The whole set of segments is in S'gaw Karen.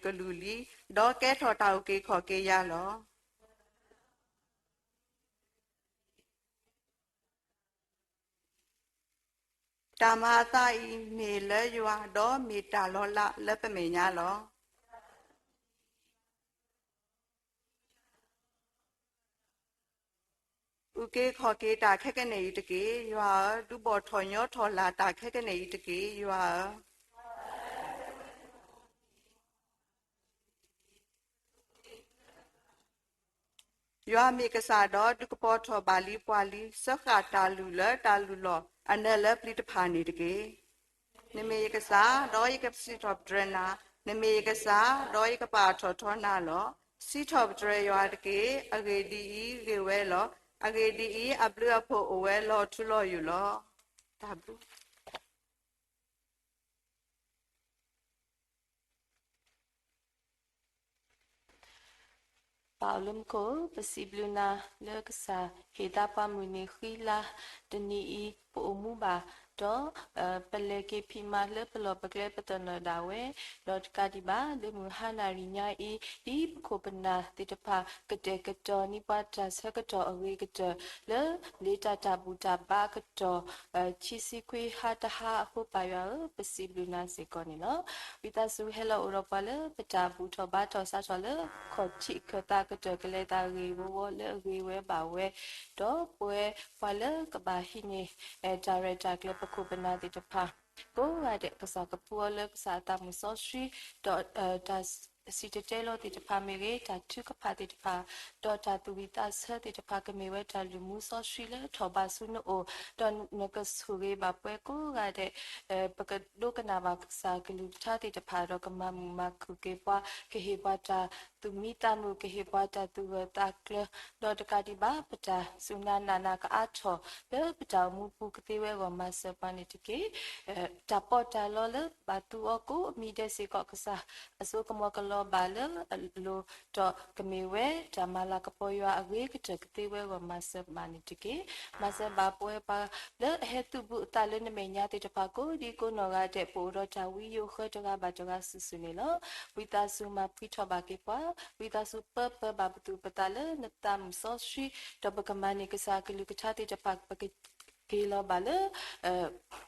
ကလူးလံ, ဒီးကဲထီၣ်တၢ်အုၣ်က့ၤခီၣ်က့ၤယၤလီၤ. တၢ်မၤအသးအံၤမ့ၢ်လၢယွၤ, ဒီးမ့ၢ်တၢ်လီၤလးလၢပမဲာ်ညါလီၤ. အုၣ်က့ၤခီၣ်က့ၤတၢ်ခဲကနံၣ်အံၤတက့ၢ်, ယွၤဧၢ, ဒုးဘီၣ်ထီၣ်ညီထီၣ်လၢ်တၢ်ခဲကနံၣ်အံၤတက့ၢ်, ယွၤဧၢ. ယွၤမ့ၢ်ကစၢ်ဒီး ဒုးကပီၤထီၣ်ဘၣ်လံပှၤလံ, စၢဃာ်တၢ်လုၢ်လၢတၢ်လုၢ်လီၢ်အနၢၤလၢပျံၤတဖၣ်န့ၣ်တက့ၢ်. နမ့ၢ်ယကစၢ်, ဒီးယကစံးထီၣ်ပတြၢၤနၤ, နမ့ၢ်ယကစၢ်, ဒီးယကပာ်ထီၣ်ထီနၤလီၤ. စံးထီၣ်ပတြၢၤယွၤတက့ၢ်. အဂ့ၢ်ဒ်အံၤ, ဂ့ၢ်ဝဲလီၤ. အဂ့ၢ်ဒ်အံၤ, အဘျုးအဖှိၣ်အိၣ်ဝဲလီၤထူလီၤယိာ်လီၤ. တၢ်ဘျုး ပၢ်အိၣ်လၢမူခိၣ်, ပစံးဘျုးနၤလၢကစၢ်ဟ့ၣ်သးပှၤမုၢ်နံၤဃံလၤတနံၤအံၤ ပအိၣ်မူဘၣ်, ဒီး ပလဲၤက့ၤဖံးမၤလၢပလီၢ်ပကျဲပသနၢၣ်ဒၣ်ဝဲ, ဒီးတကးဒံးဘၣ် လၢမုၢ်ဟါနၣ်ရံၣ်ညါအံၤ ဒ်ပခိၣ်ပနၢ်သ့ၣ်တဖၣ် ကတဲာ်ကတီၤန့ၢ်ပှၤတၢ်ဆၢကတီၢ်အဂ့ၤကတၢၢ် လၢလံာ်တၢ်တၢ်ဘူၣ်တၢ်ဘါအကတီၢ် ခံဆံခွံဟါတဟါအဃိ ပၢ်ယွၤဧၢ, ပစံးဘျုးနၤစ့ၢ်ကီးန့ၣ်လီၤ. ဝံသးစူၤဟဲလီၤအိၣ်ဒီးပှၤလၢပတၢ်ဘူၣ်ထီၣ်ဘါထီၣ်စးထီၣ်လၢခီၣ်ထံးခၢၣ်သးကတၢၢ် ကလဲၤသးဂ့ၢ်ဂ့ၢ်ဝီဝီလၢအဂ့ၤဝဲဘၣ်ဝဲ, ဒီးပဝဲပှၤလၢကဘၣ်ဟံးန့ၢ် တၢ်ရဲၣ်တၢ်ကျဲၤ ပခိၣ်ပနၢ်သ့ၣ်တဖၣ် ကိးဂၤဒဲး ကစၢ်ကပူၤအီၤလၢကစၢ်အသးမုၢ်စီဆှံ, ဒီး တၢ် စံၣ်တဲၤတဲလီၤသ့ၣ်တဖၣ်မ့ၢ်ဂ့ၤ, တၢ်ထုကဖၣ်သ့ၣ်တဖၣ်, ဒီးတၢ်သူၣ်ဝံၣ်သးဆၢသ့ၣ်တဖၣ် ကမ့ၢ်ဝဲတၢ်လုၢ်မူစီဆှံလၢထီၣ်ဘးဆူနအိၣ်, ဒီးနကဆိၣ်ဂ့ၤဘၣ်ပှၤကိးဂၤဒဲး, ပကဒိကနၣ်ဘၣ်ကစၢ်ကလုၢ်ကထါသ့ၣ်တဖၣ် ဒီးကမၤမုာ်မၤခုၣ်က့ၤပှၤ, ကဟ့ၣ်ပှၤတၢ်သူၣ်မံသးမုာ်, ကဟ့ၣ်ပှၤတၢ်သူၣ်ဂၢၢ်သးကျၢၤ, ဒီးတကးဒံးဘၣ် ပတၢ်စူၢ်နာ်နာ်နာ်ကအါထီၣ် လၢပတၢ်အိၣ်မူပူၤကသ့ဝဲအဂီၢ် မၤစၢၤပှၤန့ၣ်တက့ၢ်. တၢ်ပီးတၢ်လီလၢဘၣ်သူအီၤကိးမံၤဒဲးစ့ၢ်ကီး ကစၢ်အစိကမီၤကလီၤဘၣ်လၢအလိၤ, ဒီးကမ့ၢ်ဝဲတၢ်မၤလၤကပီၤယွၤအဂ့ၤကတၢၢ်ကသ့ဝဲအဂီၢ် မၤစၢၤပှၤန့ၣ်တက့ၢ်. မၤစၢၤဘၣ်ပဝဲပှၤလၢအဟဲသုးဘူးအသးလၢနမဲာ်ညါသ့ၣ်တဖၣ် ကိးဒံကိးနီၢ်ဂၤဒဲး ပအိၣ်ဒီးတၢ်ဝံယိၤဃၢတဂၤဘၣ်တဂၤစုာ်စုာ်န့ၣ်လီၤ. ဝံသးစူၤမၤဖှံထီၣ်ဘၣ်က့ၤပှၤ, ဝံသးစူၤပၢပၢဘၣ်ပသူၣ်ပသးလၢနသးမုၢ်စီဆှံ, ဒီးပကမၤန့ၢ်ကစၢ်အကလုၢ်ကထါသ့ၣ်တဖၣ် ပက က့ၤလီၤဘၣ်လၢ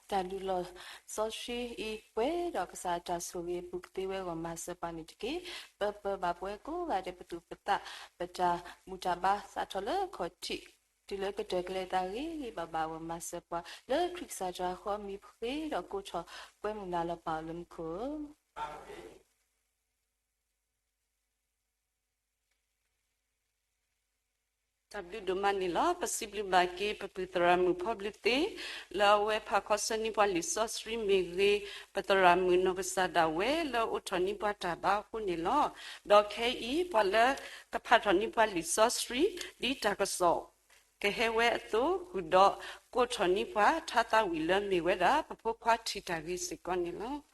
တၢ်လုၢ်လီၢ်စီဆှံအံၤ ပှဲၤဒီးကစၢ်အတၢ်ဆိၣ်ဂ့ၤအပူၤကသ့ဝဲအဂီၢ် မၤစၢၤပှၤန့ၣ်တက့ၢ်. ပၢပၢဘၣ်ပဝဲကိးဂၤဒဲး ပသူၣ်ပသး ပတၢ်ဘူၣ်တၢ်ဘါစးထီၣ်လၢခီၣ်ထံး တုၤလၢကတၢၢ်ကလဲၤသးဂ့ၤဂ့ၤဘၣ်ဘၣ်အဂီၢ် မၤစၢၤပှၤ လၢခရံာ်ကစၢ်တၢ်ဃီအမံၤ ပဃ့ဒီးကိးထီၣ်ကွဲမုာ်နၤလီၤ ပၢ်အိၣ်လၢမူခိၣ်ဧၢ. တၢ်ဘျုးဒိၣ်မးန့ၣ်လီၤ. ပစံးဘျုးဘၣ်က့ၤ ပပုၢ်သရၣ်မုၣ်ဖီဘျုးသ့ လၢအဝဲဖးခီဆၢန့ၢ်ပှၤလံာ်စီဆှံမ့ၢ်ဂ့ၤ, ပသရၣ်မုၣ်နီၢ်ကစၢ်ဒၣ်ဝဲလၢအအိးထီၣ်န့ၢ်ပှၤတၢ်ဘါအဃိန့ၣ်လီၤ. ဒီးခဲအံၤ ပှၤလၢကဖးထီၣ်န့ၢ်ပှၤလံာ်စီဆှံ ဒ်တၢ်ကစီၣ်ကဟဲဝဲအသိး ဃုာ်ဒီးကိးထီၣ်န့ၢ်ပှၤ ထါသးဝံၣ်လၢမ့ၢ်ဝဲဒၣ် ပဖိခွါထံၣ်တၢ်ဂ့ၤစ့ၢ်ကီးန့ၣ်လီၤ.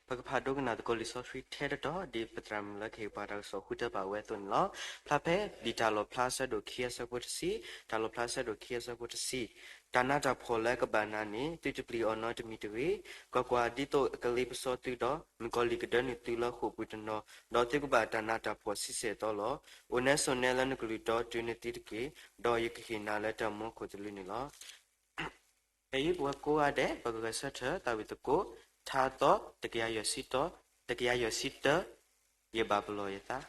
ပကဖးဒိကနၣ်သကိးလံာ်စီဆှံထဲတတီၤ ဒ်ပသရၣ်မုၣ်လၢကဟ့ၣ်ပှၤတၢ်ကစီၣ်ဃုထၢဘၣ်ဝဲအသိးန့ၣ်လီၤ. ဖျါဖဲ လံာ်တၢ်လီၣ်ဖျါအဆၢဒိၣ်ခံအဆၢဖိတဆံ, တၢ်လီၣ်ဖျါအဆၢဒိၣ်ခံအဆၢဖိတဆံ, တၢ်နးတၢ်ဖှီၣ်လၢအကဘၣ်နၤန့ၣ် သုတပျံၤအီၤနီတမံၤတဂ့ၤ. ကွၢ်ကွၢ်, ဒ်သိးအကလ့ပစီသုဒီး မုၣ်ကီၤလံၢ်ကဒၢနုာ်သုလၢဃိာ်ပူၤတနီၤ, ဒီးသုကဘၣ်တၢ်နးတၢ်ဖှီၣ်ဆံဆဲၣ်သီလီၤ. အိၣ်နဲဆိးနဲလၢနကလုၢ်ဒီးတုၤနသံတက့ၢ်, ဒီးယကဟ့ၣ်နၤလၢတၢ်မူခိၣ်သလုးန့ၣ်လီၤ. ဖဲအံၤပဝဲကိးဂၤဒဲး ပကဂဲၤဆၢထၢၣ်သးဝံၣ်သကိး ထါသီ တကယၤယဲၢ်ဆံတၢ, တကယၤယဲၢ်ဆံတၢ, ယဘၣ်ပလီၢ်ယသး.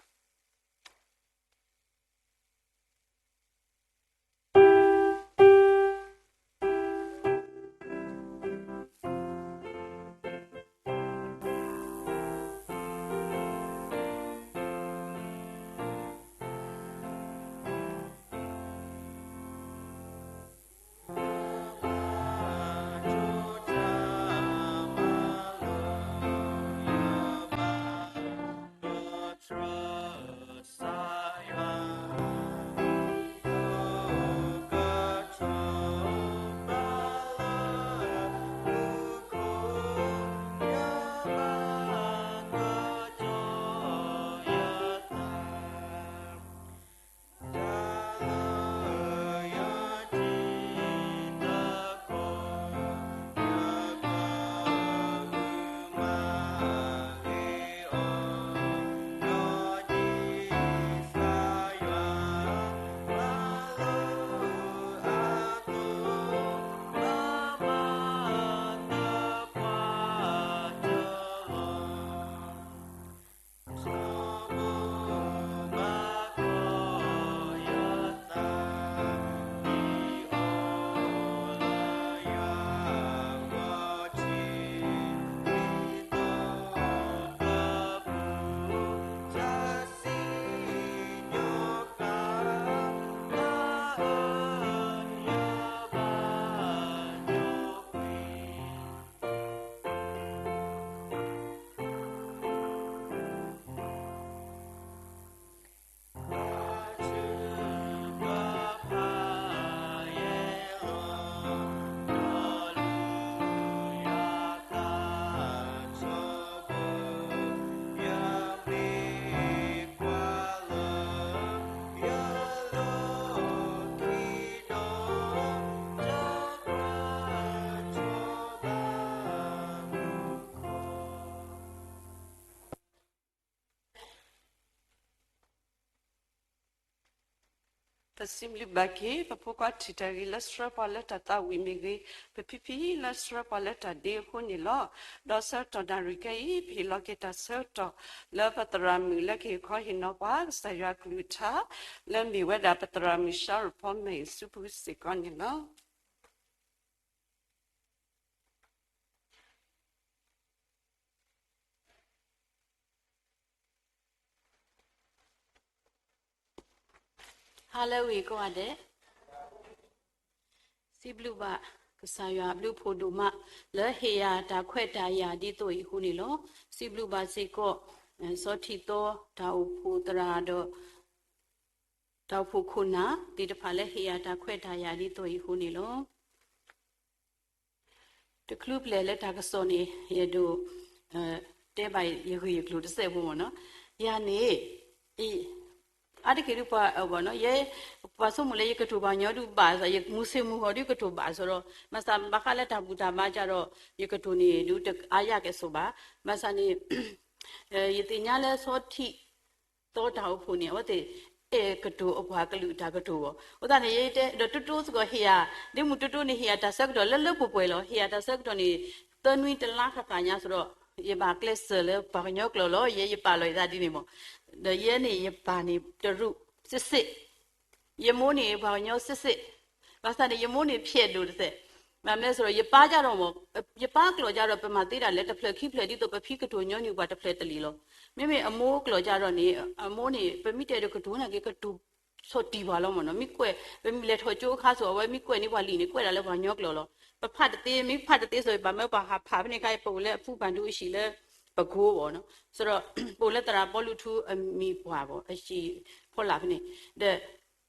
စံးဘျုးဘၣ်က့ၤ ပဖိခွါထံၣ်တၢ်ဂ့ၤလၢဆှၢပှၤလၢတၢ်သးဝံၣ်မ့ၢ်ဂ့ၤ, ပဖံဖံလၢဆှၢပှၤလၢတၢ်ဒ့အဃိန့ၣ်လီၤ. ဒီးဆၢကတီၢ်နၣ်ရံၣ်ခဲအံၤ ပဟ့ၣ်လီၤက့ၤတၢ်ဆၢကတီၢ် လၢပသရၣ်မုၣ်လၢကဟ့ၣ်ခီဟ့ၣ်နီၤပှၤကစၢ်ယွၤကလုၢ်ကထါ လၢမ့ၢ်ဝဲဒၣ်ပသရၣ်မုၣ် Cheryl Pollman အစုပူၤစ့ၢ်ကီးန့ၣ်လီၤ. ဟါလၢအဂ့ၤကိးဂၤဒဲး, စံးဘျုးဘၣ်ကစၢ်ယွၤအဘျုးအဖှိၣ်ဒိၣ်မး လၢဟ့ၣ်ယၤတၢ်ခွဲးတၢ်ယာ်ဒ်သိးအံၤအဃိန့ၣ်လီၤ. စံးဘျုးဘၣ်စ့ၢ်ကီး စီၤထံးသီ တၢ်အိၣ်ဖှိၣ်သရၣ်ဒီး တၢ်အိၣ်ဖှိၣ်ခိၣ်နၢ်သ့ၣ်တဖၣ်လၢဟ့ၣ်ယၤတၢ်ခွဲးတၢ်ယာ်ဒ်သိးအံၤအဃိန့ၣ်လီၤ. တချုးပလဲၤလၢတၢ်ကစီၣ်န့ၣ် ယအဲၣ်ဒိး တဲဘၣ်ယဂ့ၢ်ယကျိၤတစဲးဖိမ့ၢ်နီၤ. ယၤန့ၣ် အါတက့ၢ်ဒုးပှၤ ယဲ ပှၤဆိကမိၣ်လၢယကတိၤပှၤကညီဒုးဘၣ်, ယမုၢ်ဆ့ၣ်မုၢ်ဂီၤဒုးကတိၤဘၣ်အသိးဒီး ဘၣ်ဆၣ်ဘၣ်ဃးလၢတၢ်ဘူၣ်တၢ်ဘါကဒီး ယကတိၤန့ၣ်ဒုးတအါယၤကဲၣ်ဆိးဘၣ်. ဘၣ်ဆၣ်န့ၣ် ယသ့ၣ်ညါလၢစီၤထံးသီတၢ်အိၣ်ဖှိၣ်န့ၣ် အဝဲသ့ၣ်အဲၣ်ကတိၤအပှၤကလုာ်တၢ်ကတိၤအဂီၢ်, အဃိသတးန့ၣ် ယတဲ ဒီးတိတိစ့ၢ်ကီးဟ့ၣ်ယၤ ဒ်မုၢ်တိတိန့ၣ် ဟ့ၣ်ယၤတၢ်ဆၢကတီၢ်လၢလၢပှဲၤပှဲၤလီၤ. ဟ့ၣ်ယၤတၢ်ဆၢကတီၢ်န့ၣ် သၢနွံတလါဃၣ်ဃၣ်ညါအသိးဒီး ယဘၣ်ကျဲးစၢးလၢပှၤကညီကျိာ်လီၤ. ယဲယပာ်လီၤယသးဒ်န့ၣ်မ့ၢ်, ဒီးယဲန့ၣ်ယပာ်န့ၣ်တရူးစ့ၢ်စ့ၢ် ယမိၢ်န့ၣ်ပှၤကညီစ့ၢ်စ့ၢ်, ဘၣ်ဆၣ်န့ၣ် ယမိၢ်န့ၣ်ဖျဲးဒိၣ်တစဲး, မ့ၢ်မနုၤအဃိဒီး ယပၢ်ကဒီးမ့ၢ်, ယပၢ်ကျိာ်ကဒီး ပမၤသ့ဒၣ်လဲာ် တဖျၢၣ်ခံဖျၢၣ်ဒ်သိးပဖံကတိၤညီနုၢ်ပှၤတဖျၢၣ်တလံာ်လီၤ. မ့မ့ၢ်အမိၢ်ကျိာ်ကဒီးန့ၣ် အမိၢ်န့ၣ် ပမ့ၢ်တဲဒီးကတိၤန့ၣ်က့ၤ ကတိၤဆီၣ်တံၢ်ပှၤလီၤမ့ၢ်နီၤ. မ့ၢ်ကွဲး ပမ့ၢ်လဲၤထီၣ်ကၠိအခါဆိး အဝဲမ့ၢ်ကွဲးန့ၢ်ပှၤလံာ်န့ၣ် ကွဲးဒၣ်လၢပှၤကညီကျိာ်လီၤ. ပဖးတသ့, မ့ၢ်ဖးတသ့ဆိး ဘၣ်မၢပှၤဟးဖးဖဲန့ၣ်ခါ ပအိၣ်လၢအဖူဘၣ်ဒိအဟံၣ်လၢပကိးဘၣ်နီၤ. ဆိုတော့ ပအိၣ်လၢသရၣ်ပီလူးထူအမံၤပှၢ်ဘၣ် အဟံၣ်ဖီလာ်ဖဲန့ၣ်, ဒီး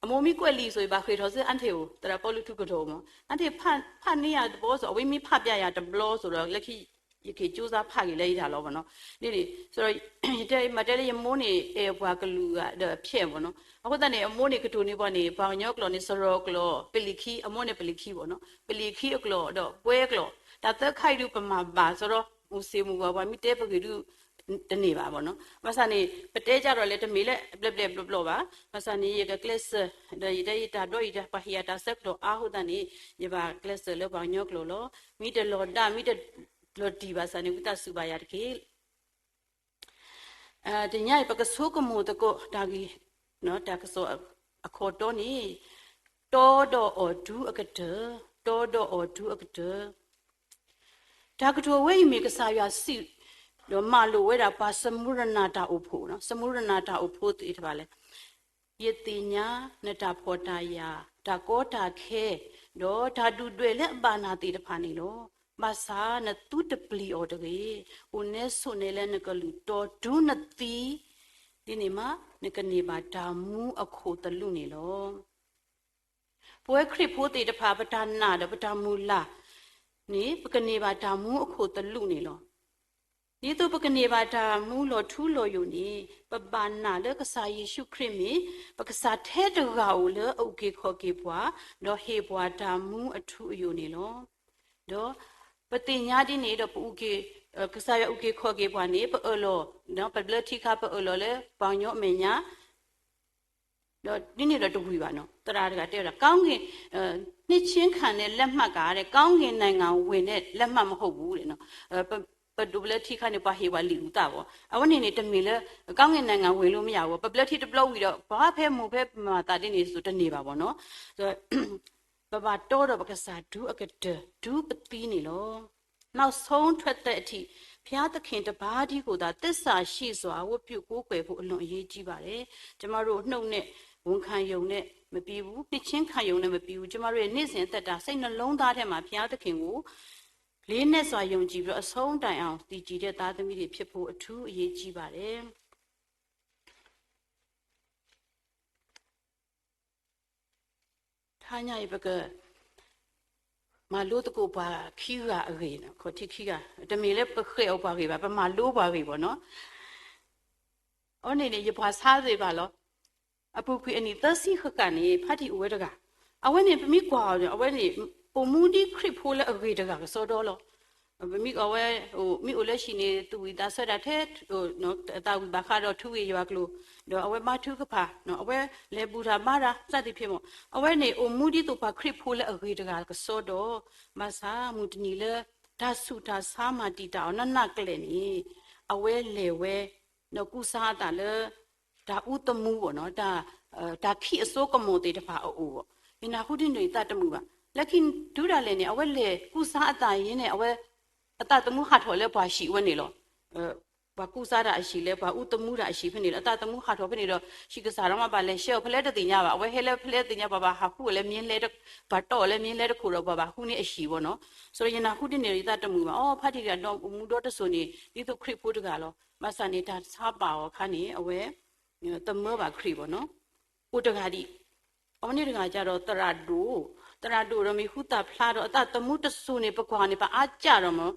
အမိၢ်မ့ၢ်ကွဲးလံာ်ဆိး ယဘၣ်ဃ့ၢ်ထီၣ်ဆူ အါထံးအိၣ် သရၣ်ပီလူးထူကတိၤမ့ၢ် အါထံး ဖးန့ၢ်ယၤတဘျီဆိး အဝဲမ့ၢ်ဖးပျဲယၤတဘျီဆိးဒီး လၢခံ ယက့ၤကၠိစါဖးက့ၤလၢယတၢ်လီၤမ့ၢ်နီၤ. န့ၣ်န့ၣ် ဆိုတော့ ယတဲ မ့ၢ်တဲလၢယမိၢ်န့ၣ် အဲၣ်ပှၤကလုာ်ဂၤဒီးအဖျဲးမ့ၢ်နီၤ. အဃိသတးန့ၣ် အမိၢ်န့ၣ်ကတိၤန့ၢ်ပှၤန့ၣ် ပှၤကညီကျိာ်န့ၣ် စရီကျိာ် ပလံၤခံ, အမိၢ်န့ၣ်ပလံၤခံမ့ၢ်နီၤ. ပလံၤခံအကျိာ်ဒီးပှဲၤကျိာ် တၢ်သၢခါအံၤဒုးပမၤဘၣ် ဆိုတော့ မုၢ်ဆ့ၣ်မုၢ်ဂီၤပှၤမ့ၢ်တဲပဂ့ၢ်ဒုး တန့ၢ်ဘၣ်မ့ၢ်နီၤ. ဘၣ်ဆၣ်န့ၣ် ပတဲကဒီးလဲၤတမ့ၢ်လၢဘျဲၣ်ဘျဲၣ်ဘျီဘျီဘၣ်. ဘၣ်ဆၣ်န့ၣ် ယကကျဲးစၢး ဒီးယတဲယတၢ်ဘျီအံၤ ပှၤဟ့ၣ်ယၤတၢ်ဆၢကတီၢ်အါအဃိသတးန့ၣ် ယဘၣ်ကျဲးစၢးလၢပှၤကညီကျိာ်လီၤ. မ့ၢ်တလီၤဒါ မ့ၢ်တလီၤတံၢ်ဘၣ်ဆၣ်န့ၣ် ဝံသးစူၤဘၣ်ယၤတက့ၢ်. တနံၤအံၤ ပကဆိကမိၣ်သကိးတၢ်ဂ့ၢ် တၢ်ကစီၣ်အခီၣ်တီန့ၣ် တီဒီးအီၤတုၤအကတၢၢ်, တီဒီးအီၤတုၤအကတၢၢ်. တၢ်ကတိၤအဝဲအံၤမ့ၢ်ကစၢ်ယွၤစံး ဒီးမၤလိာ်ဝဲဒၣ်ပှၤစမူရနၤတၢ်အိၣ်ဖှိၣ်, စမူရနၤတၢ်အိၣ်ဖှိၣ်သ့ၣ်တဖၣ်လဲၣ်. ယသ့ၣ်ညါနတၢ်ဖှီၣ်တၢ်ယာ်, တၢ်ကီတၢ်ခဲ, ဒီးတၢ်ဒုၣ်ဒွဲၣ်လၢအဘၣ်နၤသ့ၣ်တဖၣ်န့ၣ်လီၤ. ဘၣ်ဆၣ်နသုတပျံၤအီၤတဂ့ၤ. အိၣ်နဲဆိးနဲလၢနကလုၢ်တီတုၤနသံ, ဒ်န့ၣ်မး နကန့ၢ်ဘၣ်တၢ်မူအခိၣ်သလုးန့ၣ်လီၤ. ပဝဲခရံာ်ဖိသ့ၣ်တဖၣ် ပတၢ်နာ်ဒီးပတၢ်မုၢ်လၢ်န့ၣ် ပကန့ၢ်ဘၣ်တၢ်မူအခိၣ်သလုးန့ၣ်လီၤ. ဒ်သိးပကန့ၢ်ဘၣ်တၢ်မူလီၤထူလီၤယိာ်န့ၣ် ပဘၣ်နာ်လၢကစၢ်ယ့ၣ်ၡူးခရံာ်မ့ၢ် ပကစၢ်ထဲတဂၤဧိၤလၢအအုၣ်က့ၤခီၣ်က့ၤပှၤ, ဒီးဟ့ၣ်ပှၤတၢ်မူအထူအယိာ်န့ၣ်လီၤ. ဒီးပသ့ၣ်ညါဒ်န့ၣ်ဒီး ပအုၣ်က့ၤ, ကစၢ်ယွၤအုၣ်က့ၤခီၣ်က့ၤပှၤန့ၣ် ပအၢၣ်လီၤ, ပဘျၢထံခါ ပအၢၣ်လီၤလၢပှၤကညီအမဲာ်ညါ ဒီးဒ်န့ၣ်ဒီးတဝံၤဘၣ်နီၤ. သရၣ်တဂၤတဲဝဲဒၣ် ကောင်းကင်, နှစ်ချင်းခံနဲ့လက်မှတ်ကတဲ့ ကောင်းကင်နိုင်ငံဝင်တဲ့လက်မှတ်မဟုတ်ဘူးတဲ့နီၤ. ပဒိးဘျၢထံခါန့ၣ် ပှၤဟ့ၣ်ပှၤလံာ်အုၣ်သးဘၣ်. အဝဲန့ၣ်န့ၣ် တမ့ၢ်လၢ ကောင်းကင်နိုင်ငံဝင်လို့မရဘူး. ပဘျၢထံတဘျီဝံၤဒီး ပှၤဖဲမိၢ်ဖဲမၤသးဒ်န့ၣ် တန့ၢ်ဘၣ်ဘၣ်နီၤ. ပဘၣ်တီဒီးပကစၢ်တုၤအကတၢၢ် တုၤပသံန့ၣ်လီၤ. နောက်ဆုံးထွက်သည်အထိ ဘုရားသခင်တပါးတည်းကိုသာ သစ္စာရှိစွာ ဝတ်ပြုကိုးကွယ်ဖို့ အလွန်အရေးကြီးပါတယ်။ ကျမတို့ နှုတ်နဲ့ ဝန်ခံရုံနဲ့ မပြီးဘူး။ နှစ်ချင်းခံရုံနဲ့ မပြီးဘူး။ ကျမတို့ရဲ့ နေ့စဉ်အသက်တာ စိတ်နှလုံးသားထဲမှာ ဘုရားသခင်ကို လေးနက်စွာ ယုံကြည်ပြီးတော့ အဆုံးတိုင်အောင် တည်ကြည်တဲ့ သားသမီးတွေ ဖြစ်ဖို့ အထူးအရေးကြီးပါတယ်။ ထါညါအံၤ ပကမၤလိသကိးပှၤခံဂၤအဂ့ၢ်, ခီၣ်ထံးခံဂၤ, တမ့ၢ်လၢပဃဲၤအီၤပှၤဂ့ၢ်ဘၣ်, ပမၤလိပှၤဂ့ၢ်ဘၣ်နီၤ. အဝဲန့ၣ်န့ၣ် ယပှၤဆါသ့ၣ်တဖၣ်လီၤ. အပူၤကွံာ်အနံၣ်သၢဆံဃၣ်ဃၣ်န့ၣ် ဖါတံၢ်အိၣ်ဝဲတဂၤ, အဝဲန့ၣ် ပမ့ၢ်ကွၢ်အီၤန့ၣ် အဝဲန့ၣ် အိၣ်မူဒ်ခရံာ်ဖိလၢအဂ့ၤတဂၤကစီဒီလီၤ. မ့ၢ်အဝဲ မ့ၢ်အိၣ်လၢဟံၣ်န့ၣ် သူၣ်ဝံၣ်သးဆၢတၢ်ထဲ သးဝံၣ်ဘၣ်ဃးဒီးထူဂ့ၢ်ယွၤကျိာ်, ဒီးအဝဲမၤထုကဖၣ်, အဝဲလဲၤဘူၣ်တၢ်ဘါတၢ် စသဖြင့်မး, အဝဲန့ၣ်အိၣ်မူဒ်သိးပှၤခရံာ်ဖိလၢအဂ့ၤတဂၤကစီဒီ, ဘၣ်ဆၣ်မုၢ်တနံၤလၢ တၢ်ဆူးတၢ်ဆါမၤတံာ်တာ်အီၤနးနးကလဲာ်န့ၣ်, အဝဲလဲၤဝဲ ဒီးကူစါအသးလၢ တၢ်အူသမူဘၣ်နီၤ, တၢ်ခံးအစိကမီၤသ့ၣ်တဖၣ်အအိၣ်ဘၣ်. ယနၢ်ဟူဒ်န့ၣ်ယသးတမုာ်ဘၣ်. လၢခံတုၤဒၣ်လဲာ်န့ၣ် အဝဲလဲၤကူစါအသးအံၤန့ၣ် အဝဲ အသးသမူဟးထီၣ်လၢပှၤဟံၣ်ဝဲန့ၣ်လီၤ. ပှၤကူစါတၢ်အဟံၣ်လၢ ပှၤအူသမူတၢ်အဟံၣ်ဖဲန့ၣ်လီၤ. အသးသမူဟးထီၣ်ဖဲန့ၣ်ဒီး ဟံၣ်ကစၢ်ဒီးမ့ၢ်ဘၣ်လဲၤဆှၢအီၤဖဲလဲၣ်တသ့ၣ်ညါဘၣ်. အဝဲဟဲလၢဖဲလဲၣ်တသ့ၣ်ညါ, ပှၤဘၣ်ဟးဃုအီၤလၢမ့ၢ်လဲ, ပှၤတီၢ်အီၤလၢမ့ၢ်လဲတခိၣ်ဒီး ပှၤဘၣ်ဃုန့ၢ်အဟံၣ်ဘၣ်နီၤ. ဆိုတော့ ယနၢ်ဟူဒ်န့ၣ်ယသးတမုာ်ဘၣ်. အိ ဖါတံၢ်တဂၤဒီးအိၣ်မူဒီတစိၤန့ၣ် ဒ်သိးခရံာ်ဖိတဂၤလီၤ. ဘၣ်ဆၣ်န့ၣ် တၢ်ဆါပာ်အီၤအခါန့ၣ် အဝဲ သမၢဘၣ်ခရံာ်ဘၣ်နီၤ. အိၣ်တဂၤဒံး, အဝဲန့ၣ်တဂၤကဒီးသရၣ်ဒိၣ်, သရၣ်ဒိၣ်ဒီးမ့ၢ်ဟူသၣ်ဖျါဒီးအသးသမူတစိၤန့ၣ် ပကွၢ်န့ၣ် ပအါကၢ်ဒီးမ့ၢ်